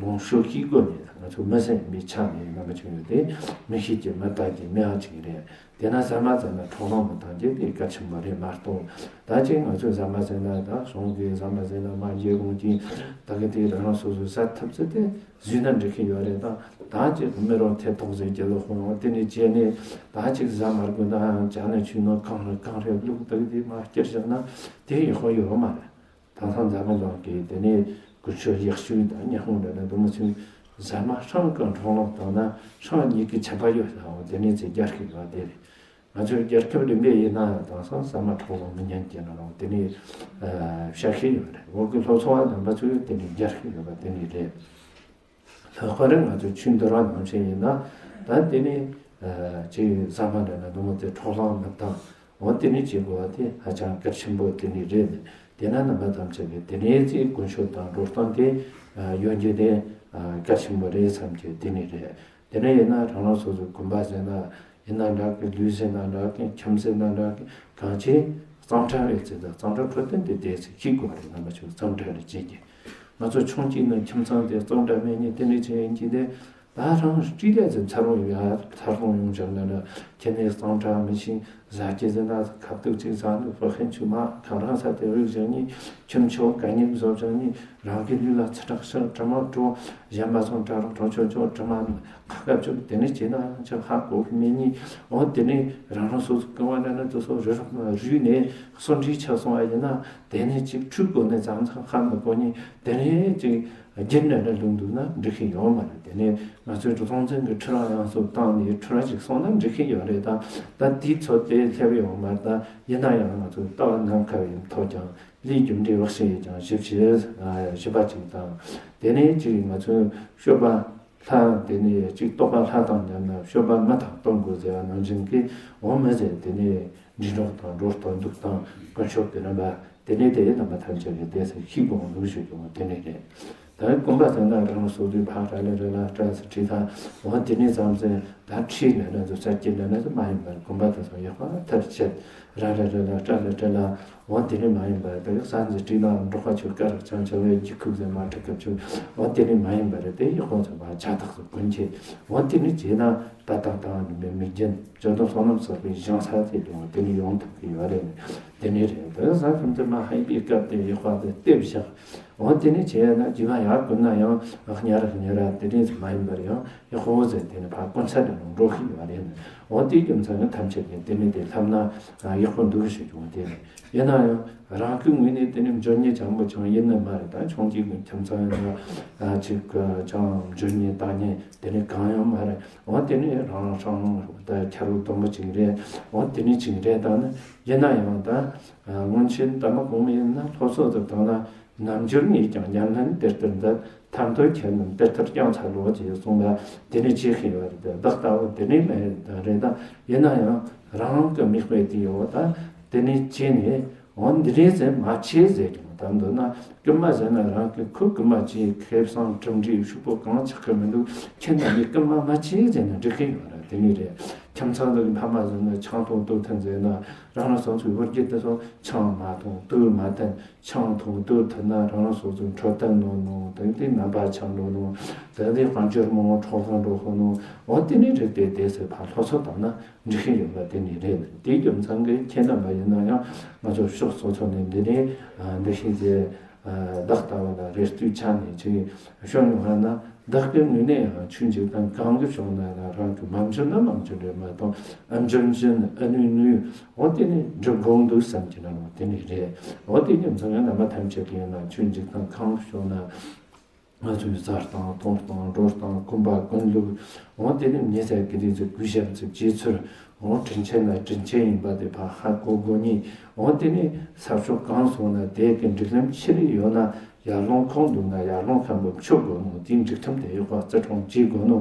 ལོངས་སྤྱོད་ཤེས་དགོས་ནས་ང་ཚོ་མི་སེམས་མི་ཆགས་ནས་རྣམ་པ་ཆུང་ཡོད་དེ་མི་ཤེས་ཀྱི་མི་ལྟ་ཀྱི་མི་ཨ་ཅིག་རེད། དེ་ན་ཟ་མ་ཟ་ན་འཕྲོག་ལོང་མི་བཏང་རྒྱུ་དེ་གལ་ཆེན་པོ་རེད་མ་གཏོགས། ད་ཅིག་ང་ཚོས་ཟ་མ་ཟ་ན་ད་གཞུང་གི་ཟ་མ་ཟ་ན་མ་བརྗེད་དགོངས་ཀྱི་ད་གི་དེ་རང་རང་སོ་སོའི་ཟ་ཐུབ་ཚོད་དེ་བཟོས་ན་འགྲིག་གི་ཡོད་རེད་ད། ད་ཅིག་མི་རོ་ཐེ་ཐོག་ཟེར་རྒྱུ་ལོ་ཧོང་དེ་ནས་བྱས་ནས་ད་ཅིག་ཟ་མ་དགོས་ད་ཅག་ནས་ཆུ་ནང་གང་རེད་གང་རེད་བླུག་ད་གི་དེ་མ་སྐྱེར་བཞག་ན་དེ་ཡག་པོ་ཡོད་མ་རེད། དེང་སང་འཛམ་བུ་གླིང་གི་དེ་ནས་ཀུན་སྤྱོད་ཡག་ཤོས་དང་ཉམས་མྱོང་འདྲ་ན་འདུག་མི་ཚོས་ཟ་མ་ཧྲང་གི་འཕྲོག་ལོང་བཏང་ན་ཧྲང་ཉིད་ཀྱི་ཆད་པ་ཡོད་ཟེར་བ་དེ་ནས་ཚེ་རྒྱལ་ཁ་ཡོད་དེ་རེད། ང་ཚོའི་རྒྱལ་ཁབ་རིམ་པས་ཡིན་ན་ཡང་དེང་སང་ཟ་མ་འཕྲོག་ལོང་མི་ཉན་གྱི་ན་རུང་དེ་ནས་བཤད་ཤེས་ཡོད་རེད། འོག་གི་སློབ་གསོ་བ་རྣམ་པ་ཚོས་དེ་ནས་རྒྱལ་ཁ་ཡོད་པ་དེ་ནས་རེད། ལྷག་པར་ང་ཚོ་ཆོས་འདུལ་བ་ནང་བཞིན་ཡིན་ན་ད་དེ་ནི་ཅིག་ཟ་མ་འདྲ་ན་འདུག་མོ་དེ་འཕྲོག་ལོང་མི་བཏང་འོ་དེ་ནི་བྱེད་དགོས་པ་དེ་ཧ་ཅང་གལ་ཆེན་པོ་དེ་ནི་རེད། དེ་ན་རྣམ་པ་ཐམས་ཅད་ཀྱིས་དེ་ནས་ཅིག་ཀུན་སྤྱོད་དང་འགྲོ་སྟངས་དེ་ཡོད་རྒྱུ་དེ་གལ་ཆེན་པོ་རེད་བསམ་གྱི་དེ་ནི་རེད། དེ་ནས་ཡིན་ན་རང་རང་སོ་སོའི་དགོན་པ་ཟེར་ན་ཡིན་ན་འདྲ་གི་ལུས་ཟེར་ན་འདྲ་གི་ཁྱིམ་ཟེར་ན་འདྲ་གི་གང་ཆེ་གཙང་སྦྲ་རེད་ཟེར་ད་གཙང་སྦྲ་འཕྲོད་བསྟེན་དེ་དེ་ཚེ་ཤེས་དགོས་རེད། རྣམ་པ་ཚོས་གཙང་སྦྲ་རེད་བྱེད་ཀྱི། ང་ཚོ་ཆུང་སྐྱེས་ནས་ཁྱིམ་ཚང་དེ་གཙང་སྦྲ་མེད་ནས་དེ་ནས་ཅི་ཡིན་གྱི་དེ་ད་རང་སྤྲེལ་ལས་ཚེ་འཚར་ལོངས་ཡོད་ཡ་འཚར་ལོངས་ཡོང་བྱུང་ན་འདྲ་ཁྱེད་ནས་གཙང་སྦྲ་མི་ཤེས་ཟ་སྐྱེ་ཟེར་ན་ཁ་ཐུག་ཅིག་ཟ་འདུག་ཕ་ཧན་ཆུ་མ་གང་རང་ས་དེ་རིག་བྱུང་ནས་ཁྱིམ་ཆོག་གད་སྙིགས་བཟོ་བྱུང་ནས་རང་གི་ལུས་ལ་ཚི་དྲག་ཤར་དྲི་མ་བྲོ་གཞན་པ་ཚོ་དྲ་རོགས་གྲོང་ཆོག་ཆོག་དྲི་མ་ཁ་ཁ་བཅུག་དེ་ནས་བྱས་ན་ཅི་ཧ་གོ་གི་མེད་ནི། འོ་དེ་ནས་རང་རང་སོ་སོ་རྐང་བ་ན་ན་དེ་སོ་རུ་རུས་ནས་གསོན་བྲིས་ཆགས་སོང་བ་ཡིན་ན་དེ་ནས་ཅིག་འཁྲུལ་དགོས་ནས་ཙང་ཙང་ཧ་མི་གོ་ནི་དེ་ནས་ཅིག་རྒྱུན་ནས་ལ་ལུང་འདུག་ན་འགྲིག་གི་ཡོད་མ་རེད། དེ་ནས་ང་ཚོའི་འགྲོ་སོང་ཚན་གྱི་ཁྲི་རང་ཡང་སོ་བཏང་ནས་ཁྲི་ར་ཅིག་སོང་ན་འགྲིག་གི་ཡོད་རེད། ད་ད་དེའི་ཚོད་དེ་སླེབས་ཡོད་མ་རེད། ད་ཡིན་ན་ཡང་ང་ཚོའི་ལྟ་བ་ནམ་མཁའ་བའི་ཐོག་ཀྱང་ལས་རྒྱུ་འབྲས་བག་ཤེས་ཀྱང་ཞིབ་ཞིབ་ཞིབ་པ་ཅིག་དང་དེ་ནས་ཅིག་ང་ཚོའི་སྤྱོད་པ། ལྷ་དེ་ནས་གཅིག་རྟོགས་པ་ལྷ་དང་མཉམ་ན་སྤྱོད་པ་མི་དང་སྟོན་དགོས་ཟེར་བ་ནང་བཞིན་གྱི། འོ་མི་ཟེར་དེ་ནས་འབྲི་གྲོགས་དང་འགྲོ་སྟོན་འདུག་དང་དཀོན་མཆོག་གི་རིམ་པ་དེ་ནས་དེ་རྣམ་པ་ཐམས་ཅད་ཀྱི་དེ་སེ་ཤིག་དགོངས་འདུག་ཞུ་རྒྱུ་དེ་ནས་རེད། ད་གོམ་པ་ཟེར་ན་རང་སོ་སོའི་ཕ་ར་ལེ་ར་ལ་སྐྲ་སེ་ཁྲི་ཐ། འོ་དེ་ནས་ཙམ་ཟེར་ད་ཁྲི་ལ་ན་ཚོ་ས་སྐྱེ་ལ་ན་ཚོ་མ་ཡིན་པར་གོམ་པ་དེ་ཚོ་ཡག་པ་ཐབས་ཆད། ར་ར་ར་ལ་སྐྲ་ལ་སྐྲ་ལ། འོ་དེ་ནས་མ་ཡིན་པར་དེ་ས་འཛིན་བྲིས་ན་འབྲོག་པ་ཆོས་དཀར་ཆང་ཆང་བའི་འཇིགས་ཁུག་ཟེར་མ་ཁྲི་སྐབས་ཆུ། འོ་དེ་ནས་མ་ཡིན་པར་དེ་ཡག་པོ་ཚོ་མ་ཆ་ཐག་ཏུ་ཀུན་ཆེ། འོ་དེ་ནས་བྱས་ན་ད་ལྟ་དང་མི་མི་རྒྱན་བཅོས་དང་བསོད་ནམས་བསགས་པའི་བཞེངས་ས་དེ་ལ་འོ་དེ་ནས་ཡོང་ཐུབ་ཀྱི་ཡོད་རེད། དེ་ནས་རེད་དེ་ས་ཁམས་དེ་མ་ཧའི་པའི་སྐབས་དེ་ཡག་པ་དེ་ལྟེབ་བཞག་འོ་དེ་ནས་བྱས་ན་རྒྱུ་མ་ཡག་ཀུན་ན་ཡང་ཉར་ཉར་དེ་འདྲས་མ་ཡིན་པར་ཡང་ཡག་པོ་ཟེར་དེ་ནས་ཕར་ཀུན་ཚ་དེ་ནང་འགྲོ་གི་ཡོད་རེད། འོ་དེའི་རྒྱུ་མཚན་ནི་ཐམས་ཅད་ཀྱིས་དེ་ནས་དེ་ལྷབ་ན་ཡག་པོ་འདུག་ཞུ་རྒྱུ་དེ་རེད། ཡིན་ན་ཡང་རང་གི་ངོས་ནས་དེ་ནས་འཇོན་ཉེ་ཅང་པོ་ཅང་ཡིན་ནི་མ་རེད། ད་ཆུང་གཅིག་གི་ཁྱིམ་ཚང་ཡིན་ན་ཅིག་ཅང་འཇོན་ཉེ་ལྟ་ཉེ་དེ་ནས་གང་ཡང་མ་རེད། འོ་དེ་ནས་རང་རང་ད་ཁྱར་རུ་དུམ་པོ་ཅིག་རེད། འོ་དེ་ནས་ཅིག་རེད། ད་ནི་ཡིན་ན་ཡང་ད་སྔོན་ཆད་ད་མ་གོང་མ་ཡིན་ན་སློབ་གསོ་ཟིག་བཏང་ན། ནམ་འགྱུར་ངས་ཀྱང་ཉམས་ལེན་དེ་ལྟར་མཛད། ཐར་འདོད་ཁྱེད་རྣམས་དེ་ལྟར་བསྐྱངས་འཚལ་ལོ། ཅེས་གསུངས་པ་དེ་ནས་ཅི་ཤེས་པ་རེད། བདག་ལྟ་བུ་དེ་ནས་མེད་རེད། ད་ཡིན་ན་ཡང་རང་གི་མིག་དཔེ་དེ་ཡོད་ད་དེ་ནས་ཅི་ནས་འོ་འདི་རེད་ཟེར་མ་ཆེ་ཟེར་ཀྱང་ད་འདོད་ན་རྐུན་མ་ཟེར་ན་རང་གི་ཁུ་རྐུན་མ་ཅིག་ཁེ་བཟང་གྲུབ་འབྲས་ཕྱུག་པོ་གང་ཆགས་ཀྱི་མི་འདུག་ཁྱེད་རྣམས་ནི་རྐུན་མ་མ་ཆེ་ཟེར་ན་འགྲིག་གི་ཡོད་ར། དེ་ནས་རེད། ཁྱིམ་ཚང་འདི་གི་ཕ་མ་ཟེར་ན་ཆང་འཐུང་དུག་འཐེན་ཟེར་ན་རང་རང་སོ་སོའི་བུ་རྒྱུད་དེ་ཚོ་ཆང་མ་འཐུང་དུག་མ་འཐེན། ཆང་འཐུང་དུག་འཐེན་ན་རང་རང་སོ་སོའི་འཕྲོད་བསྟེན་ནོར་ནོ། དེ་དེ་ནམ་པ་ཆང་འགྲོ་ནོ། དེ་དེ་དཔལ་འབྱོར་མང་པོ་འཕྲོག་ལྷང་འགྲོ་ཁོ་ནོ། འོ་དེ་ནས་རིགས་དེ་དེ་ཚོས་ཕར་སློབ་གསོ་བཏང་ན་འགྲིག་གི་ཡོད་པ་དེ་ནས་རེད། དེའི་རྒྱུ་མཚན་གྱིས་ཁྱེད་རྣམ་པ་ཡིན་ན་ཡང་ང་ཚོ་ཕྱོགས་སོ་སོ་ནས་འདི་ནས་འདི་ཤེས་ཚེ་བདག་ལྟ་བུ་ལ་རེ་ལྟོས་ཆགས་ནས་ཅིག་ཤོད་མྱོང་ཧ་ན། བདག་གི་ངོས་ནས་ཡང་ཆོས་འཇིག་རྟེན་གང་གི་ཕྱོགས་ན་ཡང་རང་གི་མ་འཇོན་ན་མ་འཇོན་རེད་མ་གཏོགས་ཨ་འཇོན་འཇོན་ཨ་ནུས་ནུས་འོ་དེ་ནི་འགྲུབ་དགོངས་འདུག་བསམ་གྱི་ན་འོ་དེ་ནི་རེད། འོ་དེ་ཉིད་ཚང་ཡང་རྣམ་པ་ཐམས་ཅད་ཀྱི་ཡང་ན་ཆོས་འཇིག་རྟེན་གང་གི་ཕྱོགས་ན་ང་ཚོའི་བཟའ་སྟངས་གཏོང་སྟངས་འགྲོ་སྟངས་གོམ་པ་ཀུན་ལུགས་འོ་དེ་ནི་ཉེ་ས་ཀི་དེ་ཚོ་གུས་ཞབས་ཚིག་བྱེད་ཚུལ་འོ་དྲིན་ཆེན་ལ་དྲིན་ཆེན་ཡིན་པ་དེ་ཕར་ཧ་གོ་དགོས་ནི། འོ་དེ་ནི་ས་ཕྱོགས་གང་སོང་ན་དེ་གི་སྒྲིག་ལམ་ཆི་རེ་ཡོད་ན། ཡར་ཀླུང་ཁོང་འདུག་ན་ཡར་ཀླུང་མཁན་པོ་མཆོད་དགོས་ནོ། དེའི་སྒྲིག་ཁྲིམས་དེ་ཡག་པ་བརྩི་སྲུང་བྱེད་དགོས་ནོ།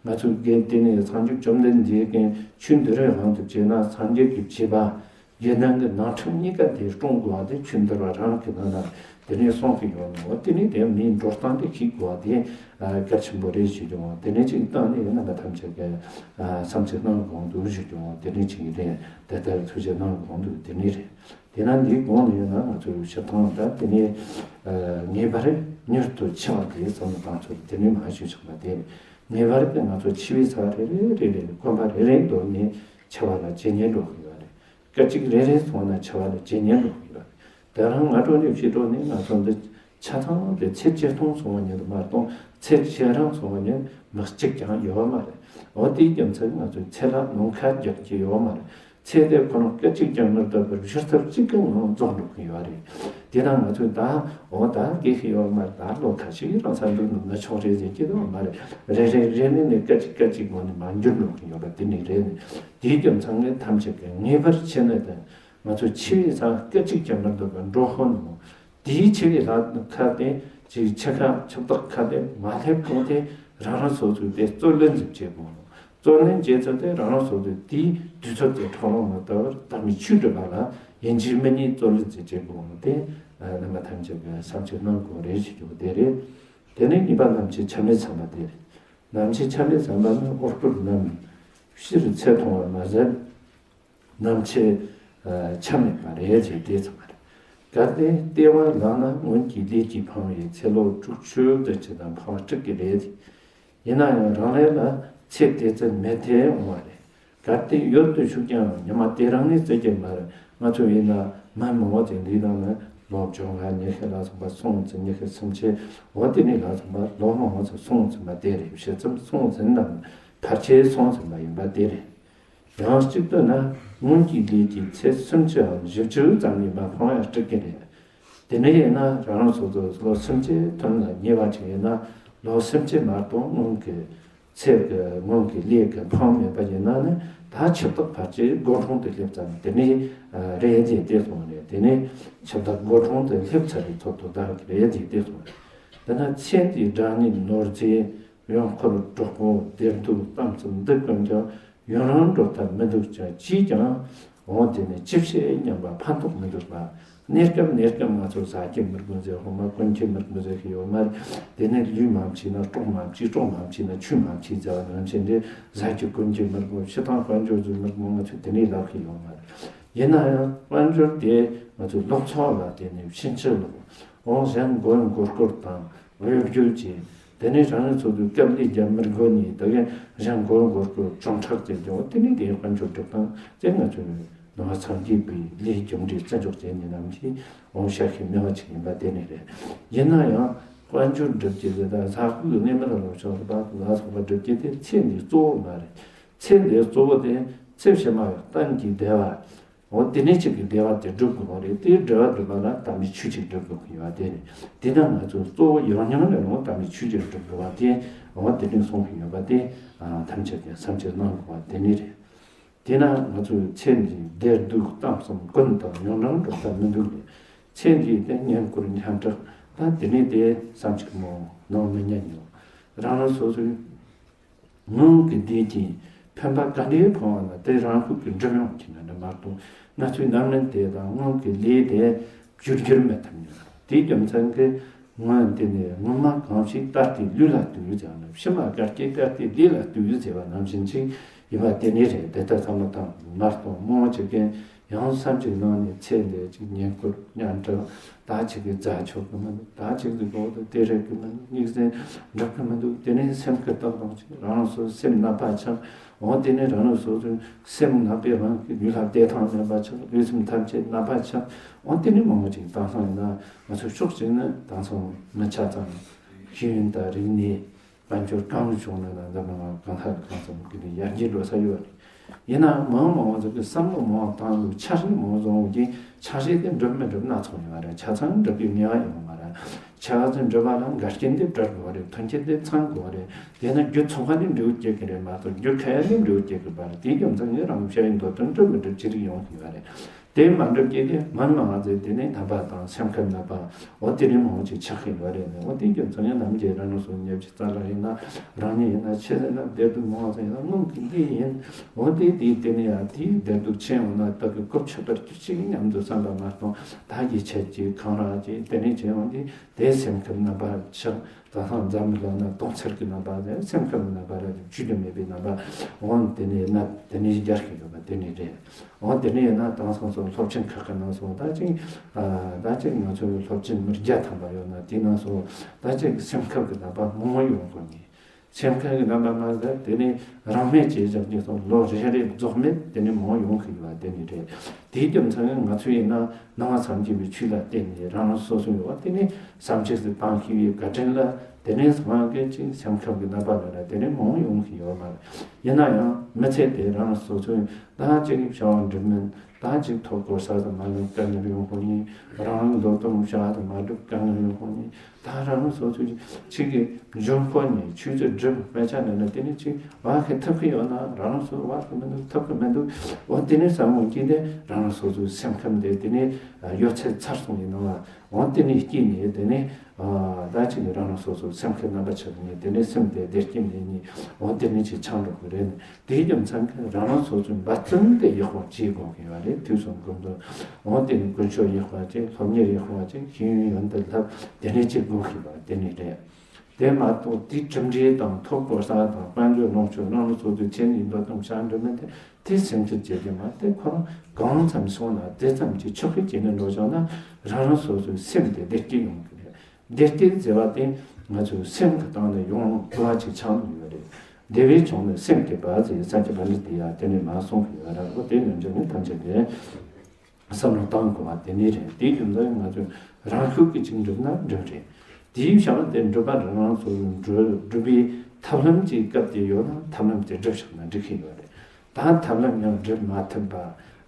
ང་ཚོའི་དགེ་དེ་ནས་སངས་རྒྱས་བཅོམ་ལྡན་འདས་ཀྱིས་ཆོས་འདི་རུ་དབང་དུ་བྱས་ན་སངས་རྒྱས་ཀྱི་བྱེད་པ་དགེ་འདུན་གྱི་ནང་ཁྲིམས་གཉིས་ཀ་དེ་སྲུང་དགོས་པ་དེ་ཆོས་འདི་རུ་རང་གི་ནང་ན་དེ་ནས་གསུང་གི་ཡོད་ནོ། དེ་ནས་དེ་མིའི་འགྲོ་སྟངས་དེ་ཤེས་དགོས་པ་དེ་གལ་ཆེན་པོ་རེད་ཞུ་རྒྱུ། དེ་ནས་ཅིག་བཏང་ནས་རྣམ་པ་ཐམས་ཅད་ཀྱིས་བསམ་ཚུལ་གནང་དགོངས་འདུག་ཞུ་རྒྱུ། དེ་ནས་ཅིག་རེད། དེ་ལྟར་ཐུགས་རྗེ་གནང་དགོངས་འདུག་དེ་ནས་རེད། དེས་ན་འདིའི་གོང་ནས་ཡིན་ན་ང་ཚོའི་ཞིབ་ཐང་ད་དེ་ནས་ངེས་པར་མྱུར་དུ་འཆི་བ་དེ་བསམ་བློ་བཏང་ཚུལ་དེ་ནས་མ་ཞུས་ཆོག་པ་དེ་ངེས་པར་དུ་ང་ཚོ་འཆི་བའི་ཚ་རེ་རེ་རེ་རེ་གོམ་པ་རེ་རེ་འདོར་ནས་འཆི་བ་ལ་ཇེ་ཉེ་འགྲོ་གི་ཡོད་རེད། སྐད་ཅིག་རེ་རེ་སོང་ན་འཆི་བ་ལ་ཇེ་ཉེ་འགྲོ་གི་ཡོད་རེད། དེ་རང་ང་ཚོ་ནས་ཕྱི་དྲོ་ནས་ང་ཚོ་འདི་ཆ་ཚང་དེ་ཚེ་ཇེ་ཐུང་སོང་བ་ཉིད་དུ་མ་གཏོགས་ཚེ་ཇེ་རིང་སོང་བ་ཉིད་མི་གཅིག་ཀྱང་ཡོད་མ་རེད། འོ་དེའི་རྒྱུ་མཚན་ང་ཚོས་ཚེ་ལ་ནམ་མཁའ་རྒྱག་གི་ཡོད་མ་རེད། ཚེ་དེ་ཁོ་ན་སྐད་ཅིག་ཀྱང་མི་སྡོད་པར་བཞུར་ཐབས་གཅིག་ཀྱང་ངང་རྫོགས་འགྲོ་གི་ཡོད་རེད། དེས་ན་ང་ཚོས་ད་འོ་ད་སྐྱེ་གི་ཡོད་མ་རེད། ད་ལོ་ཁ་ཤས་རང་ས་འདུག་ནམ་ན་ཆོག་རེད་ཟེར་གྱི་ཡོད་མ་རེད། རེ་རེ་རེ་ནས་ནས་སྐད་ཅིག་སྐད་ཅིག་ངང་ནས་མར་འགྱུར་འགྲོ་གི་ཡོད་པ་དེ་ནི་རེད། ནས་དེའི་རྒྱུ་མཚན་ངས་ཐམས་ཅད་ཀྱིས་ངེས་པར་ཆེ་ནས་དང་ང་ཚོ་འཆི་བའི་ཚང་སྐད་ཅིག་ཀྱང་མི་སྡོད་པར་འགྲོ་ཧོ་ནོ། དེའི་འཆི་བའི་ལྷ་ཁ་དེ་ཅིག་འཆི་ཁ་འཆི་བདག་ཁ་དེ་མ་སླེབས་གོང་དེ་རང་རང་སོ་སོའི་དེ་རྩོད་ལེན་ཟིག་བྱེད་དགོས་ནོ། རྩོད་ལེན་བྱེད་ཚུལ་དེ་རང་རང་སོ་སོའི་དེའི་དུས་ཚོད་དེ་འཕྲོ་བརླག་མ་བཏང་བར་ད་མི་ཆོས་སྒྲུབ་པ་ལ་ཡིན་གཅིག་མིན་གཉིས་རྩོད་ལེན་ཟིག་བྱེད་དགོས་ནོ། དེ་རྣམ་པ་ཐམས་ཅད་ཀྱིས་བསམ་ཚུལ་གནང་དགོས་རེད་ཞུ་རྒྱུ་དེ་རེད། དེ་ནས་གཉིས་པ་ནམ་འཆི་ཆ་མེད་ཚང་མ་དེ་རེད། ནམ་འཆི་ཆ་མེད་ཚང་མ་ནི་འོ་སྐོལ་རྣམས་སྤྱིར་ཚེ་ཐུང་བར་མ་ཟད། ནམ་འཆི་ཆ་མེད་པ་རེད་ཅེས་དེ་ཙམ་མ་རེད། གལ་ཏེ་ལྟེ་བར་ལངས་ན་སྔོན་གྱི་ལས་ཀྱིས་འཕངས་པའི་ཚེ་ལོ་དྲུག་ཅུ་དུ་ཅི་དང་འཕངས་སྲིད་ཀྱི་རེད། ཡིན་ན་ཡང་རང་ལས་ལ་ཚེ་དེ་ཙམ་མེད་དེ་འོང་བ་རེད། གལ་ཏེ་ཡུལ་དུ་ཞུགས་ཀྱང་ཉི་མ་དེ་རང་ནས་བརྩི་རྒྱུ་མ་རེད། ང་ཚོ་ཡིན་ན་མི་མང་བོ་ཅིག་འདི་དང་ནི་ལོ་བཅོ་ལྔ་ཉི་ཤུ་ལ་སོགས་པ་སོང་ཙམ་ཉི་ཤུ་སུམ་ཅུ་འོ་དེ་ནས་ལ་སོགས་པ་ལོ་མང་བོ་ཅིག་སོང་ཙམ་པ་དེ་རེད། ཕྱེད་ཙམ་སོང་ཙམ་དང་ཕལ་ཆེར་སོང་ཙམ་པ་ཡིན་པ་དེ་རེད། ཡང་གཅིག་ཏུ་ན་སྔོན་གྱི་ལས་ཀྱིས་ཚེ་སུམ་ཅུའམ་བཞི་བཅུ་ཙམ་ཡིན་པ་འཕངས་ཡང་སྲིད་ཀྱི་རེད། དེ་ནས་ཡིན་ན་རང་རང་སོ་སོ་ལོ་སུམ་ཅུ་ཐུན་ལ་ཉེ་བ་ཅིག་ཡིན་ན་ལོ་སུམ་ཅུ་མ་གཏོགས་སྔོན་གྱི་ཚེ་གི་སྔོན་གྱི་ལས་ཀྱི་འཕངས་མེད་པ་ཡིན་ན་ནི་ད་འཆི་བདག་ཕལ་ཆེར་སྒོ་དྲུང་དུ་སླེབས་ཙམ་དེ་ནས་རེད་དེ་དེ་སོང་རེད། དེ་ནས་འཆི་བདག་སྒོ་དྲུང་དུ་སླེབས་ཚར་བའི་ཚོད་དུ་ད་རེད་དེ་དེ་སོང་རེད། དེ་ན་ཚེ་འདིའི་སྒྲ་སྙན་ནོར་རྫས། གཡོག་འཁོར་གྲོགས་པོ་བདེ་སྡུག་གཏམ་གསུམ་འདི་ཀུན་ཀྱང་ཡུན་རིང་འགྲོ་ཐབས་མི་འདུག་ཅིང་། ཅིས་ཀྱང་འོང་དེ་ནས་ཅི་བྱེད་སྙམ་པ་ཕན་ཐོགས་མི་འདུག་པ། གནས་སྐབས་གནས་སྐབས་ང་ཚོ་ཟ་རྒྱུ་མི་དགོས་ཟེར། ཧོ་མ་གོན་རྒྱུ་མི་དགོས་ཟེར་གི་ཡོད་མ་རེད། དེ་ནས་ལུས་མ་བྱས་ན་སྲོག་མ་བྱས། སྲོག་མ་བྱས་ན་ཆོས་མ་བྱས་ཟེར་བ་ནང་བཞིན་རེད། ཟ་རྒྱུ་གོན་རྒྱུ་མི་དགོས། ཕྱི་ཐང་དཔལ་འབྱོར་ཟིག་མི་དགོས། ང་ཚོས་དེ་འདྲའི་ལབ་གི་ཡོད་མ་རེད། ཡིན་ན་ཡང་དཔལ་འབྱོར་དེ་ང་ཚོའི་སློབ་ཚོགས་ལ་བརྟེན་ནས་ཕྱིན་ཅི་ལོག་འོང་གཞན་མགོན་མགོ་སྐོར་དང་འོས་བསྒྱུར་གྱིས། དེ་ནས་རང་ཉིད་ཚོ་དུས་སྐབས་ལས་རྒྱ་མི་དགོས་ནས། ད་གིན་གཞན་མགོན་མགོ་སྐོར་གྱོང་ཁྲག་ཅན་ཀྱང་དེ་ནས་དེའི་དཔལ་འབྱོར་སྒྲུབ་སྟངས་དེ་ང་ཚོས་ནང་པ་སངས་རྒྱས་པའི་ལས་རྒྱུ་འབྲས་བརྩི་འཇོག་བྱས་ནས་ནམ་ཞིག་འོང་ཤ་ཤེད་མེད་པ་ཅིག་ཡིན་པ་དེ་ནས་རེད། ཡིན་ན་ཡང་དཔལ་འབྱོར་སྒྲུབ་ཀྱི་ཟེར། ད་ས་ཁུལ་གྱི་གནས་མི་ལ་ལོ་ཆོག་ལ་སོགས་པ་སྒྲུབ་ཀྱི་དེ་ཚེ་འདིའི་གཙོ་བོ་མ་རེད། ཚེ་འདིའི་གཙོ་བོ་དེ་ཚེ་ཕྱི་མ་གཏན་གྱི་བདེ་བ། འོ་དེ་ནས་ཅིག་གི་བདེ་བ་དེ་སྒྲུབ་དགོས་པ་རེད། དེའི་བདེ་བ་སྒྲུབ་པ་ལ་དམ་པའི་ཆོས་ཅིག་སྒྲུབ་དགོས་ཀྱི་ཡོད་དེ་རེད། དེ་ན་ང་ཚོ་གཙོ་བོ་ཡང་སྙིང་ནས་ལོང་དམ་པའི་ཆོས་ཅིག་སྒྲུབ་དགོས་པ་དེ། འོ་དེ་ནས་གསུང་གི་ཡོད་པ་དེ། ཐམས་ཅད་ཀྱིས་བསམ་བྱར་གནང་དགོས་པ་དེ་ནི་རེད། དེས་ན་ང་ཚོའི་ཚེ་འདིའི་བདེ་སྡུག་གཏམ་གསུམ་ཀུན་དང་ཡུན་རིང་འགྲོགས་ཐབས་མི་འདུག་ལས། ཚེ་འདིའི་དེ་བསྙེན་བཀུར་སྙན་གྲགས་ད་དེ་ནས་དེ་བསམ་གཅིག་མོ་ནང་མི་ཉན་ཡོང་། རང་རང་སོ་སོའི་སྔོན་གྱི་བདེ་སྐྱིད་ཕན་པ་ག་འདྲའི་ཕོངས་པ་ན་དེ་རང་ཤུགས་ཀྱིས་འགྲུབ་ཡོང་གི་ན་འདྲ་མ་གཏོགས། ང་ཚོའི་ནམ་རིང་དེ་དང་སྔོན་གྱི་ལས་དེ་བསྒྱུར་བསྒྱུར་མེད་ཐབས་མྱོང་། དེའི་རྒྱུ་མཚན་གྱིས་སྔོན་དེ་ནས་སྔོན་མ་གང་ཞིག་ད་ལྟའི་ལུས་ལ་ལྟོས་ཡོད་ཀྱང་ན་ཕྱི་མ་གལ་ཏེ་ད་ལྟའི་ལས་ལ་ལྟོས་ཡོད་ཟེར་བ་ནང་བཞིན་ཅིག་ཡིན་པ་དེ་ནི་རེད། དེ་ལྟར་བསམ་བློ་བཏང་མ་གཏོགས་མང་ཆེ་གིས་ཡང་བསམ་གཅིག་ནང་ནས་ཚེ་འདི་ཅིག་བསྙེན་བཀུར་སྙན་གྲགས་ད་ཅིག་གི་རྫ་ཆོག་གི་མི་འདུག་ད་ཅིག་གི་གོ་དུ་དེ་རེད་གི་མི་འདུག་སྙིགས་ཟིན་འགྲུབ་གི་མི་འདུག་དེ་ནས་སེམས་ཁུར་བཏང་བཏང་ཅིག་རང་སོ་སེམས་ནད་པ་ཆགས། འོ་དེ་ནས་རང་རང་སོ་སོའི་སེམས་ནད་པའི་དབང་གིས་ལུས་ལ་བདེ་ཐང་མེད་པ་ཆགས། ལུས་སེམས་ཐམས་ཅད་ནད་པ་ཆགས། འོ་དེ་ནས་མང་པོ་ཅིག་དེང་སང་ཡིན་ན་ང་ཚོ་ཕྱོགས་གཅིག་ནས་དེང་སང་མི་ཆ་ཚང་ཤེས་ཡོན་དང་རིག་གནས་དཔལ་འབྱོར་གང་བྱུང་ན་ན་འཛམ་གླིང་གང་ལྟར་གང་འཚམ་གི་ནས་ཡར་རྒྱས་འགྲོ་ས་ཡོད་རེད། ཡིན་ནའང་མང་མང་བ་ཚོ་གི་བསམ་བློ་མང་བ་བཏང་ལུགས་འཆར་གཞི་མང་བ་བཟུང་གི་འཆར་གཞི་དེ་འགྲུབ་མི་འགྲུབ་སྣ་ཚོགས་ཡོད་རེད། ཆ་ཚང་འགྲུབ་པའི་ངེས་པ་ཡོད་མ་རེད། ཆ་ཚང་འགྲུབ་པ་ལ་འགལ་རྐྱེན་དེ་བྲལ་དགོས་རེད། མཐུན་རྐྱེན་དེ་ཚང་དགོས་རེད། དེས་ན་རྒྱུ་ཚོགས་པ་ནས་འབྲས་བུ་སྐྱེ་གི་རེད་མ་གཏོགས་རྒྱུ་ཁ་ཡ་ནས་འབྲས་བུ་སྐྱེ་གི་མ་རེད། དེའི་རྒྱུ་མཚན་ནི་རང་བྱ་ཡི་འདོད་དོན་འགྲུབ་མི་འགྲུབ་ཅི་རིགས་ཡོང་གི་ཡོད་རེད། དེ་མ་འགྲུབ་ཀྱི་དེ་མང་མང་ཚོས་དེ་ནས་ནད་པ་དང་སེམས་ཁམས་ནད་པ་འོ་དེ་ནས་མང་ཆེ་ཆགས་ཀྱི་ཡོད་རེད། ནས་འོ་དེ་རྒྱུ་མཚན་ཡང་ནམ་རྒྱུན་རང་རང་སོ་ཉེ་བཅུ་རྩ་ལ་ཡིན་ན་རང་ཉིད་ཡིན་ན་ཆེ་ཟེར་ན་བདེ་སྡུག་མང་ཟེར་ན་སྔོན་གྱི་འདི་ཡིན། འོ་དེ་དེའི་དེ་ནས་ཡང་དེའི་བདེ་སྡུག་ཆེ་འོང་ན་ད་གི་གོ་ཆོད་པར་གྱུར་ཅིག་སྙམ་དུ་བསམ་པ་མ་གཏོགས་ད་ཡིད་ཆད་ཀྱི་འཁང་ར་ཀྱི་དེ་ནས་བྱས་འོང་དེ་དེ་སེམས་ཁམས་ནད་པ་ཆགས། ད་ཐང་འཛམ་བུ་གླིང་ན་སྟོང་ཚར་གྱི་རྣམ་པ་རེད། སེམས་ཁམས་ཀྱི་རྣམ་པ་རེད། བཅོས་སྒྱུར་མེད་པའི་རྣམ་པ་འོང་དེ་ནས་ན་དེ་ནས་རྒྱལ་གྱི་ཡོད་པ་དེ་ནས་རེད། འོང་དེ་ནས་ཡིན་ན་དེང་སང་སོ་སློབ་ཆེན་ཁག་གི་ནང་སོ་ད་ཅིག་ད་ཅིག་ང་ཚོའི་སློབ་ཆེན་མི་བརྒྱ་ཐམ་པ་ཡོད་ན་དེའི་ནང་སོ་ད་ཅིག་སེམས་ཁམས་ཀྱི་རྣམ་པ་མང་བོ་ཡོང་དགོས་ནི། སེམས་ཁམས་ཀྱི་རྣམ་པ་མ་ཟད་དེ་ནས་རང་མེད་ཅེས་བཞག་རྒྱུ་སོ་ལོ་རེ་རེ་རྫོགས་མེད་དེ་ནས་མང་བོ་ཡོང་གི་ཡོད་པ་དེ་ནས་རེད། དེའི་རྒྱུ་མཚན་ནི་ང་ཚོ་ཡིན་ན་ནང་པ་སངས་རྒྱས་པའི་ཆོས་ལ་བརྟེན་ནས་རང་རང་སོ་སོ་ཡོད་པ་དེ་ནས་བསམ་ཆེས་སུ་བཏང་ཤེས་པའི་བཀའ་དྲིན་ལ་དེ་ནས་སངས་རྒྱས་ཀྱི་སེམས་ཁམས་ཀྱི་རྣམ་པ་ལ་དེ་ནས་མང་ཡོང་གི་ཡོད་མ་རེད། ཡིན་ན་ཡང་མི་ཚེ་དེ་རང་སོ་སོའི་ད་ཅིག་བྱ་བ་འགྲུབ་མིན་ད་ཅིག་ཐོབ་གོ་ས་དུ་མ་ལོན་དཀའ་ངལ་ཡོང་ཁོ་ནི་རང་རང་འདོད་དོན་བྱ་བ་དུ་མ་འགྲུབ་དཀའ་ངལ་ཡོང་ཁོ་ནི་ད་རང་རང་སོ་སོའི་ཆིག་གི་འབྱུང་ཁོ་ནི་ཆོས་ཚུལ་སྒྲུབ་དཔེ་ཆ་ནས་ན་དེ་ནས་ཅིག་བ་གི་ཐུབ་གི་ཡོད་ན་རང་རང་སོ་བ་གི་མི་འདུག་ཐུབ་གི་མི་འདུག་འོ་དེ་ནས་བསམ་བློ་སྐྱེས་ཏེ་རང་རང་སོ་སོའི་སེམས་ཁམས་དེ་དེ་ནས་ཡོད་ཚད་ཚར་སོང་ཡིན་ནོ་ལ་འོ་དེ་ནས་སྐྱེས་ནས་དེ་ནས་ད་ཅིག་རང་རང་སོ་སོའི་སེམས་ཁམས་རྣམ་པ་ཆགས་ནས་དེ་ནས་སེམས་དེ་བདེ་སྐྱིད་མེད་ནས་འོ་དེ་ནས་ཅིག་ཆགས་འགྲོ་གི་རེད། དེའི་རྒྱུ་མཚན་གྱིས་རང་རང་སོ་སོའི་འབད་བརྩོན་དེ་ཡག་པོ་བྱེད་དགོས་ཀྱི་ཡོད་རེད། དུས་གསུམ་ཀུན་ཏུ་འོ་དེ་ནི་ཀུན་སྤྱོད་ཡག་པོ་བྱེད། སློབ་གཉེར་ཡག་པོ་བྱེད། ཤེས་ཡོན་ཡོན་ཏན་ལྷབ། དེ་ནས་བྱེད་དགོས་ཀྱི་ཡོད་དེ་ནི་རེད། དེ་མ་གཏོགས་དེའི་གྲུབ་འབྲས་དང་ཐོབ་གོ་ས་དང་དཔལ་འབྱོར་ལོངས་སྤྱོད་རང་རང་སོ་སོའི་ཆེད་ནས་འདོད་དང་བྱ་འགྲོ་མིན་དེ་དེ་སེམས་ཁྲལ་བྱེད་ཀྱི་མ་དེ་ཁོ་རང་གང་ཙམ་སོང་ན་དེ་ཙམ་གྱིས་ཆོག་གི་བྱས་ནས་འགྲོ་བྱུང་ན་རང་རང་སོ་སོའི་སེམས་དེ་བདེ་སྐྱིད་ཡོང་གི་རེད། བདེ་སྐྱིད་ཟེར་བ་དེ་ང་ཚོའི་སེམས་ཀྱི་སྟེང་ནས་ཡོང་དགོས་པ་ཅིག་ཆགས་ཡོད་རེད། བདེ་བའི་མཆོག་ནི་སེམས་བདེ་བ་ཟེར་ས་ཀྱི་པཎྜི་ཏ་ཡ་དེ་ནས་མ་གསུངས་ཀྱི་ཡོད་ར། འོ་དེ་ནས་འཇོག་ནས་ཐམས་ཅད་ཀྱིས་བསམ་བློ་བཏང་དགོས་པ་དེ་ནས་རེད། དེའི་རྒྱུ་མཚན་ང་ཚོས་རང་ཤུགས་ཀྱིས་ཅིག་འགྲུབ་ན་འགྲུབ་རེད། དེའི་བྱ་བ་དེ་འགྲུབ་པ་རང་རང་ཚོ་འགྲུབ་འགྲུབ་པའི་ཐབས་ལམ་གྱི་སྐབས་དེ་ཡོད་ན་ཐབས་ལམ་དེ་འགྲུབ་བཞག་ན་འགྲིག་གི་ཡོད་རེད། ད་ཐབས་ལམ་ཡང་འགྲུབ་མ་ཐུབ་པ་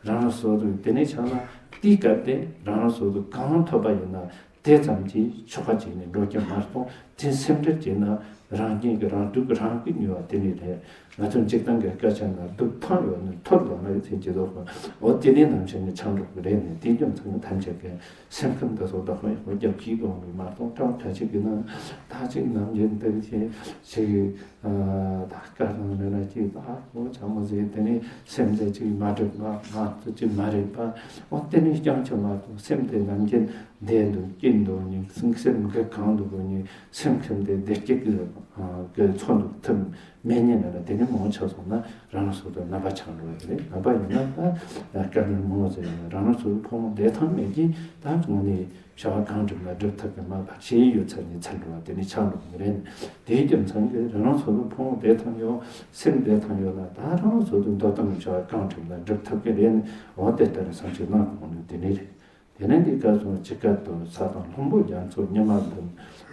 རང་རང་སོ་སོའི་དེ་ནས་ཆགས་ན་དེའི་སྐབས་དེ་རང་རང་སོ་སོ་གང་ཐོབ་པ་ཡིན་ན་དེ་ཙམ་གྱིས་ཆོག་པ་བྱས་ནས་འགྲོ་རྒྱུ་མ་གཏོགས་དེ་སེམས་ཁྲལ་བྱས་ན་རང་རྒྱུན་གྱི་རང་སྡུག་རང་གིས་ཉོ་བ་དེ་ནི་རེད། ང་ཚོ་འཇིག་རྟེན་གྱི་སྐད་ཆ་ན་སྡུག་ཐང་ཡོད་ན་ཐོབ་ཡོད་ན་ཡོད་ཚེ་ཇི་ལྟར་ཧོ། འོ་དེ་ནི་ནམ་ཞིག་ནི་ཆང་འགྲོ་གི་རེད་ནས་དེ་རྒྱུ་མཚན་ནི་ཐམས་ཅད་ཀྱི་སེམས་ཁམས་དེ་ཚོ་བདག་པོ་ཡག་པོ་རྒྱབ་ཀྱིས་དགོངས་པའི་མ་གཏོགས་གྲངས་ཁ་ཅིག་གི་ནང་ད་ ད་ཅིག་ནམ་རྒྱུན་འདུག་ཅེས་ཅིག་ད་དཀའ་སྣང་རེ་རེ་ཅིག་ད་ཁོ་ཆ་མོ་ཟིག་དེ་ནས་སེམས་དེ་ཅིག་མ་འགྲིག་པ་ང་ཚོ་ཅིག་མ་རེད་པ། འོ་དེ་ནས་སྐྱོན་ཆེ་མ་གཏོགས་སེམས་དེ་ནམ་རྒྱུན་བདེ་འདུག་སྐྱིད་འདུག་ཉིན་སེམས་སེམས་འགུལ་གང་འདུག་གོ་ཉིན་སེམས་ཁམས་དེ་བདེ་སྐྱིད་ཀྱི་ཚོར་འདུག་ཐུབ་མེད་ཉིན་ལ་དེ་ནས་མང་ཆེ་སོང་ན་རང་སོ་སོ་ནད་པ་ཆགས་འགྲོ་བ་དེ་རེད། ནད་པ་ཡིན་ན་ད་དཀའ་ངལ་མང་བ་ཟེར་ཡང་རང་སོ་སོ་ཕོ་མོ་བདེ་ཐང་མེད་ཀྱིན་ད་དངོས་གནས། བྱ་བ་གང་སྒྲུབ་ན་སྒྲུབ་ཐུབ་ཀྱི་མ་པ་ཞེས་ཡོད་ཚད་ནས་ཚར་འགྲོ་བ་དེ་ནི་ཆགས་འགྲོ་གི་རེད། དེའི་རྒྱུ་མཚན་གྱིས་རང་སོ་སོ་ཕུང་བོ་བདེ་ཐང་ཡོད། སེམས་བདེ་ཐང་ཡོད་ན་ད་རང་སོ་སོ་འདོད་དང་བྱ་བ་གང་སྒྲུབ་ན་སྒྲུབ་ཐུབ་ཀྱི་རེད། འོ་དེ་ལྟར་བསམ་ཚུལ་གནང་དགོས་ནི་དེ་ནི་རེད། དེ་ནས་འདི་སྐབས་སུ་ཇི་སྐད་དུ། ས་དང་ལྷུན་པོ་རྒྱ་མཚོ་ཉི་མ་བདུན།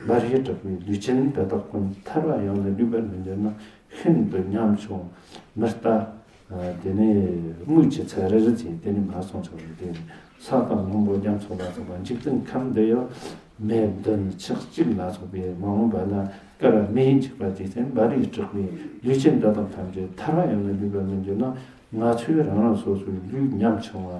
འབར་བའི་དྲག་པོའི་ལུས་ཅན་དེ་དག་ཀུན། ཐར་བ་ཡང་ནི་ལུས་པར་མི་འགྱུར་ན། ཤིན་ཏུ་ཉམ་ཆུང་མི་ལྟ། དེ་ནས་དམུས་ཀྱི་ཚལ་རི་རི་ཅན་དེ་ནི་མ་སོང་ཆོག་ནི་དེ་ས་དང་ལྷུན་པོ་རྒྱ་མཚོ་ལ་སོགས་པ་འཇིག་རྟེན་ཁམས་འདི་ཡང་མེ་བདུན་ཆགས་གཅིག་ལ་སོགས་པའི་མ་འོངས་པ་ན་ཀ་ར་མེ་ཡིས་འཇིག་པ་དེ་ཚེ་འབར་བའི་དྲག་པོའི་ལུས་ཅན་འདི་དག་ཐམས་ཅད་ཐར་བ་ཡང་ན་ལུས་པར་མི་འགྱུར་ན། ང་ཚོས་རང་རང་སོ་སོའི་ལུས་ཉམ་ཆུང་བ་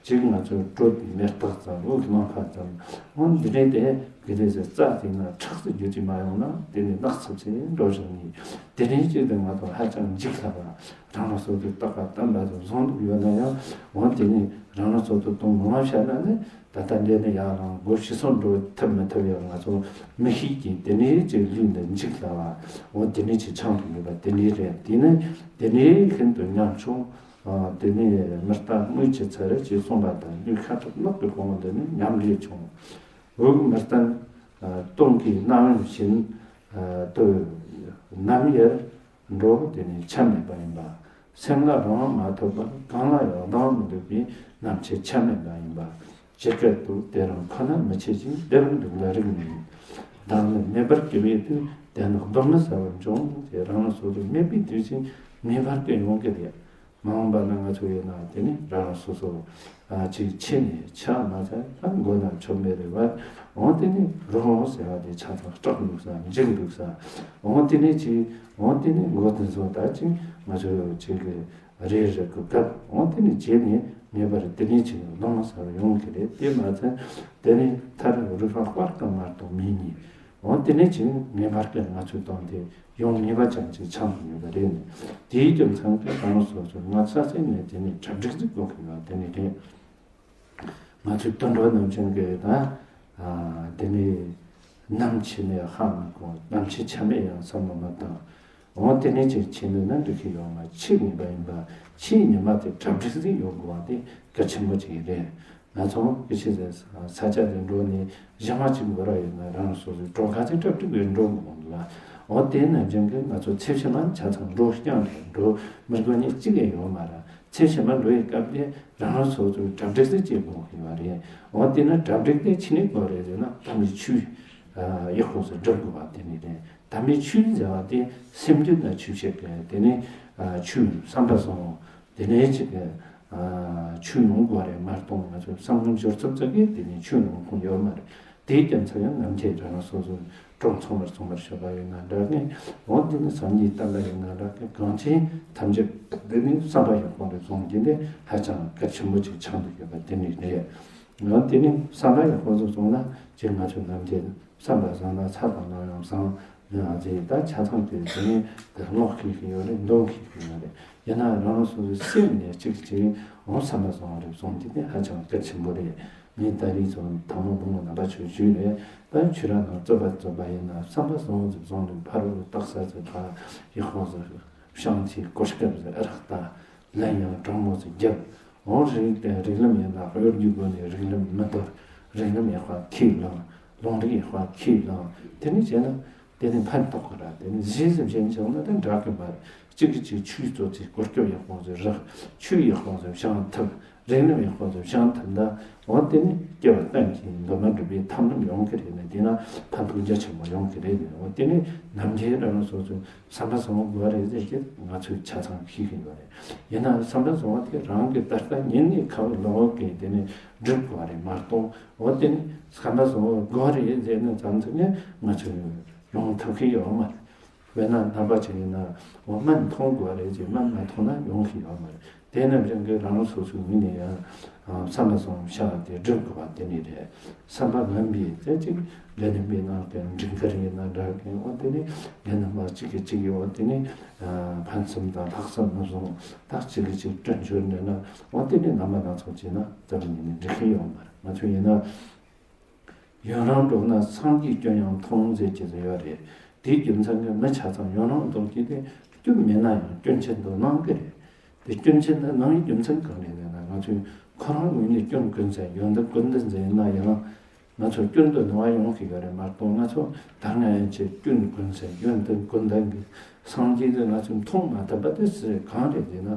ཅིག་ང་ཚོའི་དྲོད་མེ་སྟག་ཙམ་དབུགས་ལམ་ཁ་ཙམ་འོ་འདི་འདྲའི་དེ་གི་དེ་ཟེར་རྩ་དེ་ན་ཁྲག་ཙམ་རྒྱུ་ཅིག་མ་ཡོང་ན་དེ་ནི་ནགས་ཚབས་ཆེན་འགྲོ་བཞིན་ནི་དེ་རིང་ཅིག་དེ་ང་ཚོ་ཧ་ཅང་འཇིགས་སླ་བ་རང་རང་སོ་སོའི་རྟག་པ་བརྟན་པ་ཙམ་བཟུང་འདུག་ཡོད་ན་ཡང་འོ་དེ་ནི་རང་རང་སོ་སོ་དོན་ངོ་མ་བཤད་ན་ནི། ད་ལྟ་འདི་ནི་ཡང་རང་སྒོ་ཕྱི་སོང་འགྲོ་ཐུབ་མི་ཐུབ་ཡང་ང་ཚོ་མི་ཤེས་ཀྱི་དེ་ནས་ཀྱི་ལུས་འདི་འཇིག་སླ་བ་འོ་དེ་ནས་ཀྱི་ཆང་དུ་ཡོད་པ་དེ་ནས་རེད། དེ་ནས་དེ་ནས་ཤིན་ཏུ་ཉམ་ཆུང་དེ་ནས་མི་ལྟ་དམུས་ཀྱི་ཚལ་རི་ཅེས་གསུངས་པ་དང་ལུས་ཤ་ཁྲག་ནག་གི་ཕུང་པོ་འདི་ནི་ཉམས་ལས་ཆུང་། དབུགས་མི་བརྟན་སྟོང་གི་རྣམ་བཞིན་དུ་ནམ་ཡར། འགྲོ་བོ་དེ་ནི་ཆ་མེད་པ་ཡིན་པ། སེམས་ལ་རང་དབང་མ་ཐོབ་པར་གང་ལ་ཡང་སྡང་མི་འདོད་པའི་རྣམ་མཁྱེན་ཆ་མེད་པ་ཡིན་པ། ཇི་སྐད་དུ། དེ་རང་ཁོ་ན་མི་ཕྱེད་ཅིང་བདེ་བར་འདུག་ལ་རིགས་མེད། བདག་ནི་མེད་པར་གྱུར་པའི་དུས། དེ་ནི་གདོན་མི་ཟ་བར་འབྱུང་། དེ་རང་ལ་སོ་སོ་མེད་པའི་དུས་ཅིག་ངེས་པར་དུ་ཡོང་གི་རེད། མ་འོངས་པ་ན་ང་ཚོ་ཡིན་ན་དེ་ནི་རང་རང་སོ་སོ་ཅིག་ཆེ་ནས་ཆ་མ་ཚད་ད་མགོ་ན་ཆོ་མེད་རེད་བ། འོང་དེ་ནི་རོ་ཟེར་བ་དེ་ཆ་ཚང་སྐྲག་འདུག་ས་འཇིགས་འདུག་ས། འོང་དེ་ནི་ཅི། འོང་དེ་ནི་མགོ་དེ་ཚོ་ད་ཅི་ང་ཚོ་ཅིག་གི་རེ་རེ་གི་སྐབས་འོང་དེ་ནི་རྗེས་ནས་ངེས་པར་དེ་ནི་ཅི་ལོང་ས་ཡོང་གི་རེད། དེ་མ་ཚད་དེ་ནི་མཐར་རུ་ཧ་སྤར་གང་མ་གཏོགས་མེད་ནི། འོ་དེ་ནས་ཅིག་ངེས་པར་དུ་ང་ཚོའི་དོན་དེ་ཡོང་ངེས་པ་ཅན་ཅིག་ཆགས་ཡོད་པ་རེད། དེའི་རྒྱུ་མཚན་གྱིས་རང་སོ་སོ་ང་ས་སེ་ནས་དེ་ནས་གྲ་སྒྲིག་ཅིག་དགོས་ཀྱི་ཡོད་དེ་ནས་རེད། ང་ཚོའི་དུད་འགྲོ་རྣམས་ཀྱང་གི་ད་དེ་ནས་ནམ་འཆི་ནས་ཧ་མ་གོ། ནམ་འཆི་ཆ་མེད་ཡང་བསམ་བློ་མ་བཏང་། འོ་དེ་ནས་ཅིག་འཆི་ནས་ན་འགྲིག་གི་ཡོད་མ་འཆི་ངེས་པ་ཡིན་པ། འཆི་ཉི་མ་དེ་གྲ་སྒྲིག་ཅིག་ཡོད་དགོས་པ་དེ་གལ་ཆེན་པོ་ཅིག་རེད། ང་ཚོ་གི་ཆེ་ས་ཆ་དེ་འགྲོ་ནས་གཞན་མ་གཅིག་འགོར་བ་ཡོད་ན་རང་སོ་སོའི་གྲོགས་ཁ་ཚིག་གྲབས་གྲིག་གི་འགྲོ་དགོས་འདུག་ལ། འོ་དེ་ནང་བཞིན་གྱི་ང་ཚོ་ཚེ་ཕྱི་མ་ཆ་ཚང་འགྲོ་རྐྱང་རེད། འགྲོ་མི་དགོས་ནི་གཅིག་ཡང་ཡོད་མ་རེད། ཚེ་ཕྱི་མ་འགྲོ་ཡི་སྐབས་དེ་རང་སོ་སོའི་གྲ་སྒྲིག་ཚིག་ཅིག་དགོས་ཀྱི་ཡོད་རེད། འོ་དེ་ན་གྲ་སྒྲིག་དེ་ཆི་ནས་དགོས་རེད་ཟེར་ན་དམ་པའི་ཆོས་ཡག་པོ་ཟེར་སྒྲུབ་དགོས་པ་དེ་ནི་རེད། དམ་པའི་ཆོས་ཟེར་བ་དེ་སེམས་རྒྱུད་ན་ཆོས་བཤད་པའི་དེ་ནི་ཆོས་བསམ་པ་བཟང་བོ། དེ་ནས་ཅིག་གི་ཆོས་ཡོང་དགོས་རེད་མ་གཏོགས་ང་ཚོའི་བསམ་བློ་འབྱོར་ཚུལ་ཙག་གིས་དེ་ནས་ཆོས་ཡོང་ཁུངས་ཡོད་མ་རེད། དེའི་རྒྱུ་མཚན་ཡང་ནམ་མཁའི་རང་རང་སོ་སོའི་གྲོགས་ཚང་མར་ཚང་མར་ཤོད་པ་ཡིན་ན་འདྲ་གི། འོ་འདི་ནི་སངས་རྒྱས་བསྟན་པ་ཡིན་ན་འདྲ་གི། གང་ཅི་ཐམས་ཅད་འདི་ནི་བསམ་པ་ཡག་པོ་རེ་བཟུང་རྒྱུ་འདི་ཧ་ཅང་གལ་ཆེན་པོ་ཅིག་ཆགས་འདུག་ཡོད་པ་དེ་ནི་རེད། འོ་དེ་ནི་བསམ་པ་ཡག་པོ་ཟིག་བཟུང་ན་ཅིག་ང་ཚོ་ནམ་མཁའི་བསམ་པ་བཟང་ན་ཚ་དང་ནང་ཡང་བཟང་། ཡང་ཅིག་ད་ཆ་ཚང་གི་དེ་ནི་དེ་ཀློག་ཤེས་ཀྱི་ཡོད་རེད། འདོན་ཤེས་ཀྱི་ཡོད་རེད། ཡིན་ན་རང་རང་སོ་སོའི་སེམས་ནས་གཅིག་གཅིག་འོང་བསམ་པ་བཟང་བ་རེ་བཟུང་རྒྱུ་དེ་ཧ་ཅང་གལ་ཆེན་པོ་རེད། ངས་ད་རེས་ཚོ་དང་པོ་བུ་མོ་རྣམ་པ་ཚོས་ཞུས་རེད། ད་ཆོས་ར་ནང་རྩོད་པ་རྩོད་པ་ཡིན་ན་བསམ་པ་བཟང་བོ་ཟིག་བཟུང་འདུག་ཕ་རོལ་ཏོ་ས་ཟིག་ད་ཡག་པོ་ཟིག་བཤང་ཚིག་གོ་སྐབས་ཟིག་ཨ་རག་ད་ལན་ཡང་དྲང་མོ་ཟིག་རྒྱབ། འོང་རིགས་དེ་རིགས་ལམ་ཡིན་ན་གཡོ་སྒྱུ་སྒོ་ནས་རིགས་ལམ་མི་དོར། རིགས་ལམ་ཡག་པ་ཁས་བླངས། ལུང་རིགས་ཡག་པ་ཁས་བླངས། དེ་ནས་བྱས་ན། དེ་ནི་ཕན་ཐོགས་གི་ར། དེ་ནི་གཞི་ཟིན་བྱས་བྱུང་ན་དེ་འདྲ་གི་མ་རེད། གཅིག་གིས་གཅིག་ཆོས་གཙོ་ཚིག་གོ་སྐབས་ཡག་པོ་ཟིག་རག་ཆོས་ཡག་པོ་ཟིག་བཤང་ཐུབ། རིགས་ལམ་ཡག་པོ་ཟིག་བཤང་ཐུབ་ན། འོ་དེ་ནི་སྐྱེ་བ་གཏན་གྱི་འདོད་མ་འགྲུབ་པའི་ཐབས་ལམ་ཡོང་གི་རེད་ནི། དེ་ན་ཕན་ཐོགས་རྒྱ་ཆེན་པོ་ཡོང་གི་རེད་ནི། འོ་དེ་ནི་ནམ་རྒྱུན་རང་སོ་སོའི་བསམ་པ་བཟང་བོ་དགོས་རེད་ཟེར་གྱི་ང་ཚོས་ཆ་ཚང་ཤེས་ཀྱི་ཡོད་རེད། ཡིན་ན་བསམ་པ་བཟང་བོ་དེ་རང་གི་ད་ལྟ་ཉིན་ནས་ཁ་བ་ལོག་གི་དེ་ནི་སྒྲུབ་དགོས་རེད་མ་གཏོགས། འོ་དེ་ནི་བསམ་པ་བཟང་བོ་དགོས་རེད་ཟེར་ནས་བསམ་ཚུལ་ནི་ང་ཚོས་ཡོང་ཐུབ་ཀྱི་ཡོད་མ་རེད། དཔེར་ན་རྣམ་པ་ཅིག་ཡིན་ན་འོ་སྨན་འཐུང་དགོས་རེད་ཅེས་སྨན་མ་འཐུང་ན་ཡོང་གི་ཡོད་མ་རེད། དེ་ནས་རང་གི་རང་སོ་སོའི་ངོས་ནས་ཡང་བསམ་པ་བཟང་བྱ་བ་དེ་སྒྲུབ་དགོས་པ་དེ་ནི་རེད། བསམ་པ་ངན་པའི་ཚེ་གཅིག་ལས་ནི་མི་སྣང་གི་འགྲིག་གི་རེད་ན་འདྲ་གི། འོ་དེ་ནི་ལས་ནི་མ་གཅིག་གིས་གཅིག་གི་འོ་དེ་ནི་ཕན་སེམས་དང་ལྷག་བསམ་མི་བཟུང་། ད་གཅིག་གིས་གཅིག་སྐྱོན་བརྗོད་འདྲ་ན། འོ་དེ་ནི་རྣམ་པ་སྣ་ཚོགས་བྱས་ན་ཙམ་ཉིད་ནས་འགྲིག་གི་ཡོད་མ་རེད། ང་ཚོ་ཡིན་ན། ཡུན་རིང་འགྲོགས་ན་སངས་རྒྱས་སྐྱོན་ཡང་མཐོང་ཟེར་གྱི་ཡོད་རེད། དེའི་རྒྱུ་མཚན་གྱིས་མི་ཆ་ཚང་ཡུན་རིང་འགྲོགས་ཀྱི་དེ་སྐྱོན་མེད་ན་ཡང་སྐྱོན་ཆེན་དུ་སྣང་གི་རེད། དེ་སྐྱོན་ཆེན་དུ་སྣང་བའི་རྒྱུ་མཚན་གང་རེད་ཟེར་ན། ང་ཚོས་ཁོ་རང་ངོས་ནས་སྐྱོན་ཀུན་ཟད་ཡོན་ཏན་ཀུན་ལྡན་ཟེར་ན་ཡང་། ང་ཚོ་སྐྱོན་དུ་སྣང་བ་ཡོང་གི་ཡོད་རེད་མ་གཏོགས། ང་ཚོ་ད་སྔ་ཡན་ཆད་སྐྱོན་ཀུན་ཟད་ཡོན་ཏན་ཀུན་ལྡན་གྱི་སངས་རྒྱས་དེ་ང་ཚོས་མཐོང་མ་ཐུབ་པ་དེ་སུ་གང་རེད་ཟེར་ན།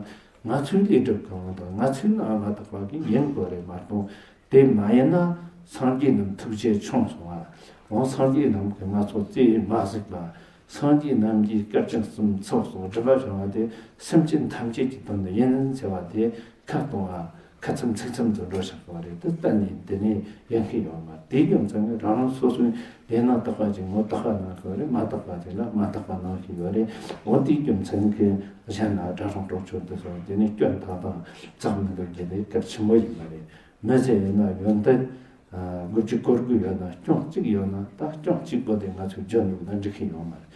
ང་ཚོའི་ལས་སྒྲིབ་གང་དང་ང་ཚོའི་སྣང་མ་དག་པ་གིས་ཡིན་དགོས་རེད་མ་གཏོགས། དེ་མ་ཡིན་ན་སངས་རྒྱས་རྣམས་ཐུགས་རྗེ་ཆུང་སོང་བ། འོ་སངས་རྒྱས་རྣམས་ཀྱིས་ང་ཚོ་རྩིས་མ་གཟིགས་པ། སངས་རྒྱས་རྣམས་ཀྱིས་སྐད་ཅིག་གསུམ་ཚོགས་སུ་སྒྲུབ་པ་བྱུང་བ་དེ་སེམས་ཅན་ཐམས་ཅད་ཀྱི་དོན་དུ་ཡིན་ཟེར་བ་དེ་ཁ་སྟོང་བ། ཁ་ཚིམ་ཚིག་ཚིམ་དུ་འགྲོ་བཞག་པ་རེད། དེ་གཏན་ནས་དེ་ནས་ཡིན་གྱི་ཡོད་མ་རེད། དེའི་རྒྱུ་མཚན་ནི་རང་རང་སོ་སོའི་ལས་སྣ་དག་པ་ཅིག་ངོ་དག་པ་གནང་དགོས་རེད། མ་དག་པ་ཅིག་ལ་མ་དག་པ་གནང་གི་ཡོད་རེད། འོ་དེའི་རྒྱུ་མཚན་གྱིས་གཞན་ལ་དགྲ་དང་གྲོགས་ཆོད་དུ་སོང་དེ་ནས་སྐྱོན་དག་དང་བཙག་མི་འདོད་རྒྱུ་དེ་གལ་ཆེན་པོ་ཡིན་པ་རེད། མི་ཚེ་ཡིན་ན་ཡོན་ཏན། ཨ། དགུ་བཅུ་གོ་དགུ་ཡོད་ན་སྐྱོན་གཅིག་ཡོད་ན་ད་སྐྱོན་གཅིག་པོ་དེ་ང་ཚོས་བརྗོད་འདུག་ན་འགྲིག་གི་ཡོད་མ་རེད།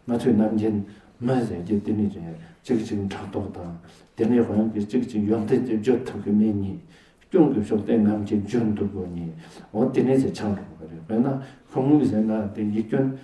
ང་ཚོའི་ནམ་རྒྱུན་མི་ཟེར་རྒྱུ་དེ་ནི་རེད། གཅིག་གཅིག་ཕྲག་དོག་དང་དེ་ནས་དབང་གིས་གཅིག་གཅིག་ཡོན་ཏན་དེ་བརྗོད་ཐུབ་གི་མེད་ཉིན། སྐྱོན་གྱི་ཕྱོགས་དེ་ནམ་རྒྱུན་བརྗོད་འདུག་གོ་ཉིན། འོ་དེ་ནས་ཟེར་ཆགས་འགྲོ་གི་རེད། དཔེར་ན་ཁོ་མོས་ཟེར་ན་དེ་ཡིག་སྐྱོན།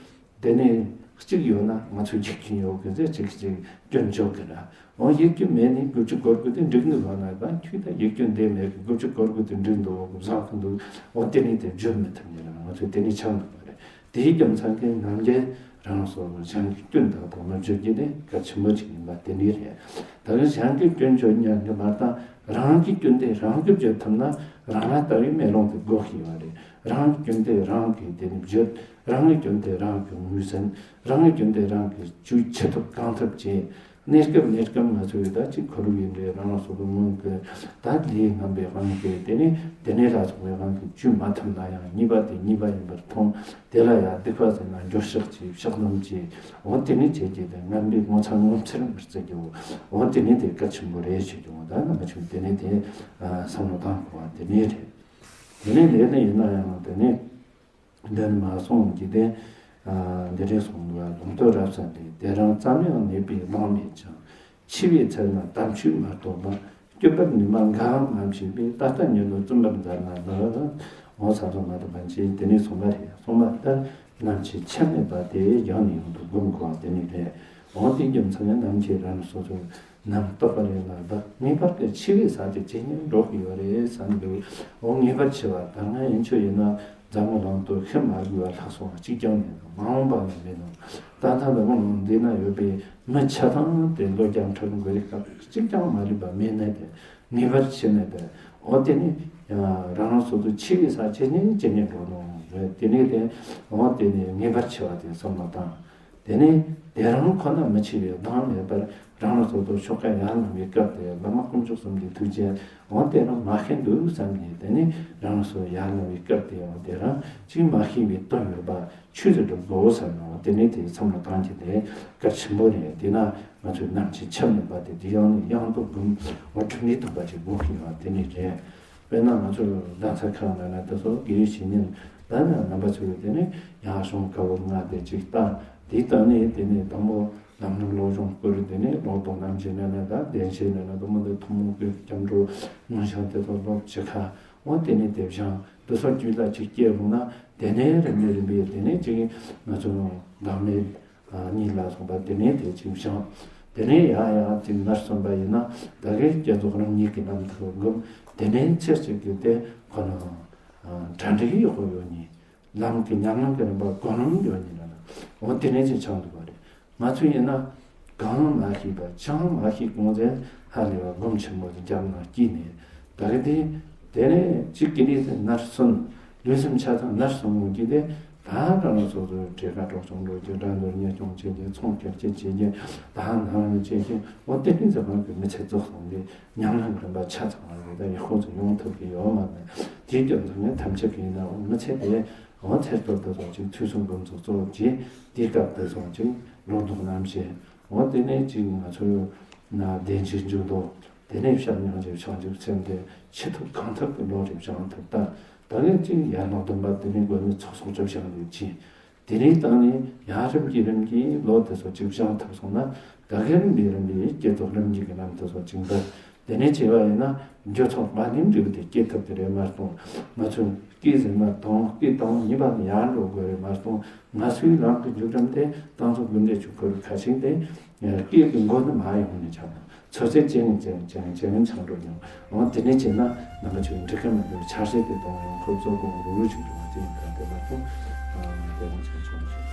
དེ་ནས་གཅིག་ཡོད་ན་ང་ཚོ་ཡིག་སྐྱོན་ཡོད་གི་ཟེར་གཅིག་གཅིག་སྐྱོན་བརྗོད་གི་ར། འོ་ཡིག་སྐྱོན་མེད་ནས་དགུ་བཅུ་གོ་དགུ་དེ་འགྲིག་འདུག་ལབ་ན་ད་ཁྱོད་ད་ཡིག་སྐྱོན་དེ་མེད་གི་དགུ་བཅུ་གོ་དགུ་དེ་འགྲིག་འདུག་བཟང་གི་འདུག་འོ་དེ་ནས་དེ་བརྗོད་མི་ཐུབ་ཉེ་རང་ང་ཚོ་དེ་ནས་ཆགས་འདུག་པ་རེད། དེའི་རྒྱུ་མཚན་གྱིས་ནམ་རྒྱུན་རང་སོ་སོ་གཞན་གྱི་སྐྱོན་དག་དང་མི་བརྗོད་རྒྱུ་དེ་གལ་ཆེན་པོ་ཅིག་ཡིན་པ་དེ་འདྲ་རེད། ད་གིན་གཞན་གྱི་སྐྱོན་བརྗོད་ཉན་གི་མ་གཏོགས་རང་གི་སྐྱོན་དེ་རང་གིས་བརྗོད་ཐུབ་ན་རང་ལ་ལྟ་བའི་མེ་ལོང་དེ་དགོས་ཀྱི་ཡོད་རེད། རང་གི་སྐྱོན་དེ་རང་གིས་དེ་ནས་བརྗོད། རང་གི་སྐྱོན་དེ་རང་གིས་ངོས་ཟིན། རང་གི་སྐྱོན་དེ་རང་གིས་ཅུས་ཆེ་ཐུབ་གང་ཐུབ་བྱས། གནས་སྐབས་གནས་སྐབས་ང་ཚོ་ཡི་ད་ཅིག་ཁོར་ཡུག་ཡིན་རེད། རང་སོ་སོ་སྔོན་གྱི་ད་ལས་ངན་པའི་དབང་གིས་དེ་ནས་དེ་ནས་ལ་སོགས་པའི་དབང་གིས་ཅུས་མ་ཐུབ་ན་ཡང་ཉེས་པ་དེ་ཉེས་པ་ཡིན་པར་མཐོང་། དེ་ལ་ཡང་སྡིག་པ་ཟེར་ན་འགྱོད་བཤགས་ཀྱིས་བཤགས་སྡོམ་གྱིས། འོ་དེ་ནས་བྱས་རྗེས་དེ་ངན་པའི་ངོ་ཚ་ངོ་འཚེར་མི་བརྩི་རྒྱུ། འོ་དེ་ནས་དེ་གལ་ཆེན་པོ་རེད་ཞུ་རྒྱུ། ད་ནམ་ཞིག་དེ་ནས་དེ་བསམ་བློ་བཏང་དགོས་པ་དེ་ནས་རེད། དེ་ནས་ལས་ནི་ཡིན་ན་ཡང་དེ་ནས། འདིར་མ་སོང་གི་དེ། འདི་རེད་སོང་བ་ལུང་སྟོན་རབ་གསལ་ལས། དེ་རིང་ཙམ་ཡང་ནད་པའི་ལང་མེད་ཅིང་། འཆི་བའི་ཚེ་ན་དམ་ཆོས་མ་རྟོགས་པ། སྐྱོབ་པར་ནུས་མ་འགའ་འམ་ཞེས་པས། ད་ལྟ་ཉོན་མོངས་བཙུན་པར་མཛད་ན་ལགས། འོ་ས་ཚོ་མ་དང་བན་ཆེ་དེ་ནས་སོང་བ་རེད། སོང་བ་ལྟར་ནམ་འཆི་ཆ་མེད་པ་དེ་ཡང་ནས་ཡང་དུ་སྒོམ་དགོས་པ་དེ་ནི་རེད། འོ་དེ་རྒྱུ་མཚན་ནི་ནམ་འཆི་རང་སོ་སོ། ནམ་རྟོགས་པ་རེད་ན་ད་ངེས་པར་དུ་འཆི་བའི་ས་དེ་ཇི་སྙེད་འགྲོ་གི་ཡོད་རེད་བསམ་འདུག་འོ་ངེས་པར་འཆི་བ་ད་སྔ་ཡན་ཆོད་ཡིན་ན་འཛམ་བུ་གླིང་དུ་ཤི་མ་དགོས་པ་ལྷག་སོང་བ་གཅིག་ཀྱང་མེད་ནོ། མ་འོངས་པ་ཡང་མེད་ནོ། ད་ལྟ་འཛམ་བུ་གླིང་འདི་ན་ཡོད་པའི་མི་ཆ་ཚང་དེ་ལོ་བརྒྱ་ཕྲག་འགོར་རིགས་སྐབས་གཅིག་ཀྱང་མ་ལུས་པ་མེད་ནས་དེ་ངེས་པར་འཆི་ནས་དེ་འོ་དེ་ནི་རང་རང་སོ་སོ་འཆི་བའི་ས་ཇི་སྙེད་ཇི་སྙེད་འགྲོ་ནོ་རེད། དེ་ནི་དེ་འོ་དེ་ནི་ངེས་པར་འཆི་བ་དེ་བསམ་བློ་བཏང་། དེ་ནས་དེ་རང་ཁོ་ན་མི་འཆི་བའི་གདེང་མེད་པར་རང་ལ་སོ་སོ་ཆོ་ག་ཡར་ལངས་པའི་སྐབས་དེ་བླ་མ་དཀོན་མཆོག་གསུམ་གྱི་ཐུགས་རྗེ་འོ་དེ་རང་མ་ཤེས་འདུག་བསམ་ནས་དེ་ནས་རང་ལ་སོ་ཡར་ལངས་པའི་སྐབས་དེ་འོ་དེ་རང་ཅིག་མ་ཤེས་པའི་དོན་ཡོད་པ་ཆོས་སུ་སྒྲུབ་དགོས་བསམ་ནས་འོ་དེ་ནས་དེ་བསམ་བློ་བཏང་གི་དེ་གལ་ཆེན་པོ་རེད། དེས་ན་ང་ཚོས་ནམ་འཆི་ཆ་མེད་པ་དེ་དེ་ཡང་ནས་ཡང་དུ་སྒོམ་འོ་གྲུབ་འབྲས་ཐོབ་པ་ཅིག་དགོས་ཀྱི་ཡོད་དེ་ནས་རེད། དཔེར་ན་ང་ཚོ་གདན་ས་ཁག་ནང་ན་དེ་ཚོ་དགེ་བའི་བཤེས་གཉེན་ད་ནི་རྣམ་པ་ཚོས་དེ་ནས་ཡང་གཞུང་བཀའ་པོད་ལྔ་དེ་གཅིག་བཏང་། དེའི་སྟེང་ནས་དེ་ནས་དང་པོ་ལམ་རིམ་བློ་སྦྱོང་བསྐུར། དེ་ནས་ལོག་རྟོག་རྣམ་འབྱེད་ནང་ན་ད་བདེན་བཞི་ནང་ན་དུ་མ་དེ་ཐུན་མོང་གི་སྐྱབས་འགྲོ་མངོན་བྱང་དེ་ཚོ་སློབ་བྱེད་ཁ་འོ་དེ་ནས་དེ་བཞེངས། དེ་ཚོ་རྒྱུད་ལ་གཅིག་སྐྱེས་རུང་ན་དེ་ནས་རིམ་པས་རིམ་པས་དེ་ནས་གཅིག་ང་ཚོ་བདག་མེད། གཉིས་ལ་སོགས་པ་དེ་ནས་དེ་ཅིག་བྱང་། དེ་ནས་ཡང་ཡང་ཅིག་ནར་སོན་པ་ཡིན་ན་ད་གིན་བསྐྱེད་རྫོགས་རང་ཉིད་ཀྱི་རྣམ་ཐར་སྒོམ། དེ་ནས་ཚེ་གཅིག་གི་དེ་ཁོ་ན་གྲ་སྒྲིག་ཡག་པོ་ཡོད་ནི། ལམ་གྱི་ཉམས་ལེན་གྱི་རིམ་པ་གོ་རིམ་ཡོད་ནི་ལ་ན་འོ་དེ་ནས་ཅིག་བྱང་འདུག་པ་རེད། ང་ཚོ་ཡིན་ན་གང་མ་ཤེས་པ་ཅང་མ་ཤེས་གོང་ཚད་ཧ་ལས་པ་སྒོམ་ཆེན་པོ་དེ་རྒྱབ་ན་སྐྱིད་ནས་ད་གིན་དེ་དེ་ནས་ཅིག་གི་ནས་ནར་སོན། ལུས་སེམས་ཆ་ཚང་ནར་སོན་འོང་གི་དེ། ད་རང་སོ་སོའི་གྲས་ཁ་གྲོགས་ཆུང་འགྲོ་རྒྱུ་དགྲ་འདོད་གཉེན་སྐྱོང་བྱེད་རྒྱུ་ཚོང་རྒྱག་རྒྱུ་བྱེད་རྒྱུ་ད་ནང་བྱེད་རྒྱུ་འོ་དེ་འདྲའི་འཛམ་གླིང་གི་མི་ཚེ་རྫོགས་སོང་སྟེ་ཉམས་ལེན་རིམ་པ་ཆ་ཚང་བ་རེད། ད་ཡག་པོ་ཚོ་ཡོང་ཐུབ་ཀྱི་ཡོད་མ་རེད། དེའི་རྒྱུ་མཚན་ནི་ཐམས་ཅད་ཀྱི་ཡིན་ན་འོ་མི་ཚེ་དེ་འོ་ཚེ་སྟོད་དུ་སོང་ཅིག་ཐོས་བསམ་སྒོམ་ཚུལ་གཙོ་བོ་བྱས། དེའི་སྐབས་དུ་སོང་ཅིག་ལོ་ཏོག་རྣམ་བཤད་འོ་དེ་ནས་ཅིག་ང་ཚོའི་ན་བདེན་བཞིའི་འཇུག་ལྡོག་དེ་ནས་ཞབས་ཉང་ཅིག་ཕྱག་མཇུག་འཚལ་ཏེ་ཆེ་ཐུབ་གང་ཐུབ་ཀྱི་ལོ་རེ་བཞེངས་ཐུབ་ད། ད་གིན་གཅིག་ཡར་ལོ་བདུན་པ་དེ་ནས་དགོན་ནས་ཚོགས་གསོག་གྲུབ་བཞེངས་རེ་བྱས། དེ་ནས་བཏང་ནས་ཡར་རིམ་གྱིས་རིམ་གྱིས་ལོ་དེ་ཚོ་གཅིག་བཞེངས་ཐུབ་སོང་ན། ད་གིན་རིམ་གྱིས་རིམ་གྱིས་སྐྱེ་ཐོག་རིམ་གྱིས་ཀྱི་ལམ་དེ་ཚོ་གཅིག་འདུག་དེ་ནས་བྱས་པ་ཡིན་ན་རྒྱུ་ཚོགས་མ་ནིང་འབྲས་བུ་དེ་སྐྱེ་ཐུབ་ཀྱི་རེད་མ་གཏོགས། ང་ཚོས་སྐྱེས་ཟིན་ན་དང་སྐྱེས་དང་གཉིས་པ་ནས་ཡར་འགྲོ་དགོས་རེད་མ་གཏོགས། ང་ཚོའི་རང་གི་མཇུག་འབྲས་དེ་ཏང་ཙུའུ་དགོན་སྡེ་ཆུ་ཁོལ་ཁ་ཆེན་དེ་སྐྱེས་ཀྱི་མགོ་ནི་མ་ཡོང་ནས་ཆགས། ཚོད་ཚད་ཅན་ནས་ཅན་ཅན་ཅན་ཆང་འགྲོ་མྱོང་། འོང་དེ་ནས་བྱས་ན་ནམ་པ་ཆུ་འགྲིག་གི་མི་འདུག་ཆ་ཤས་དེ་གཏོང་ཡོང་ཁོ་ཚོ་དགོང་རུ་རུ་ཆུ་འགྲོ་བ་དེ་ཡིན་ད་དེ་མ་གཏོགས། དེ་རང་ཆ་ཆུང་ཆུང་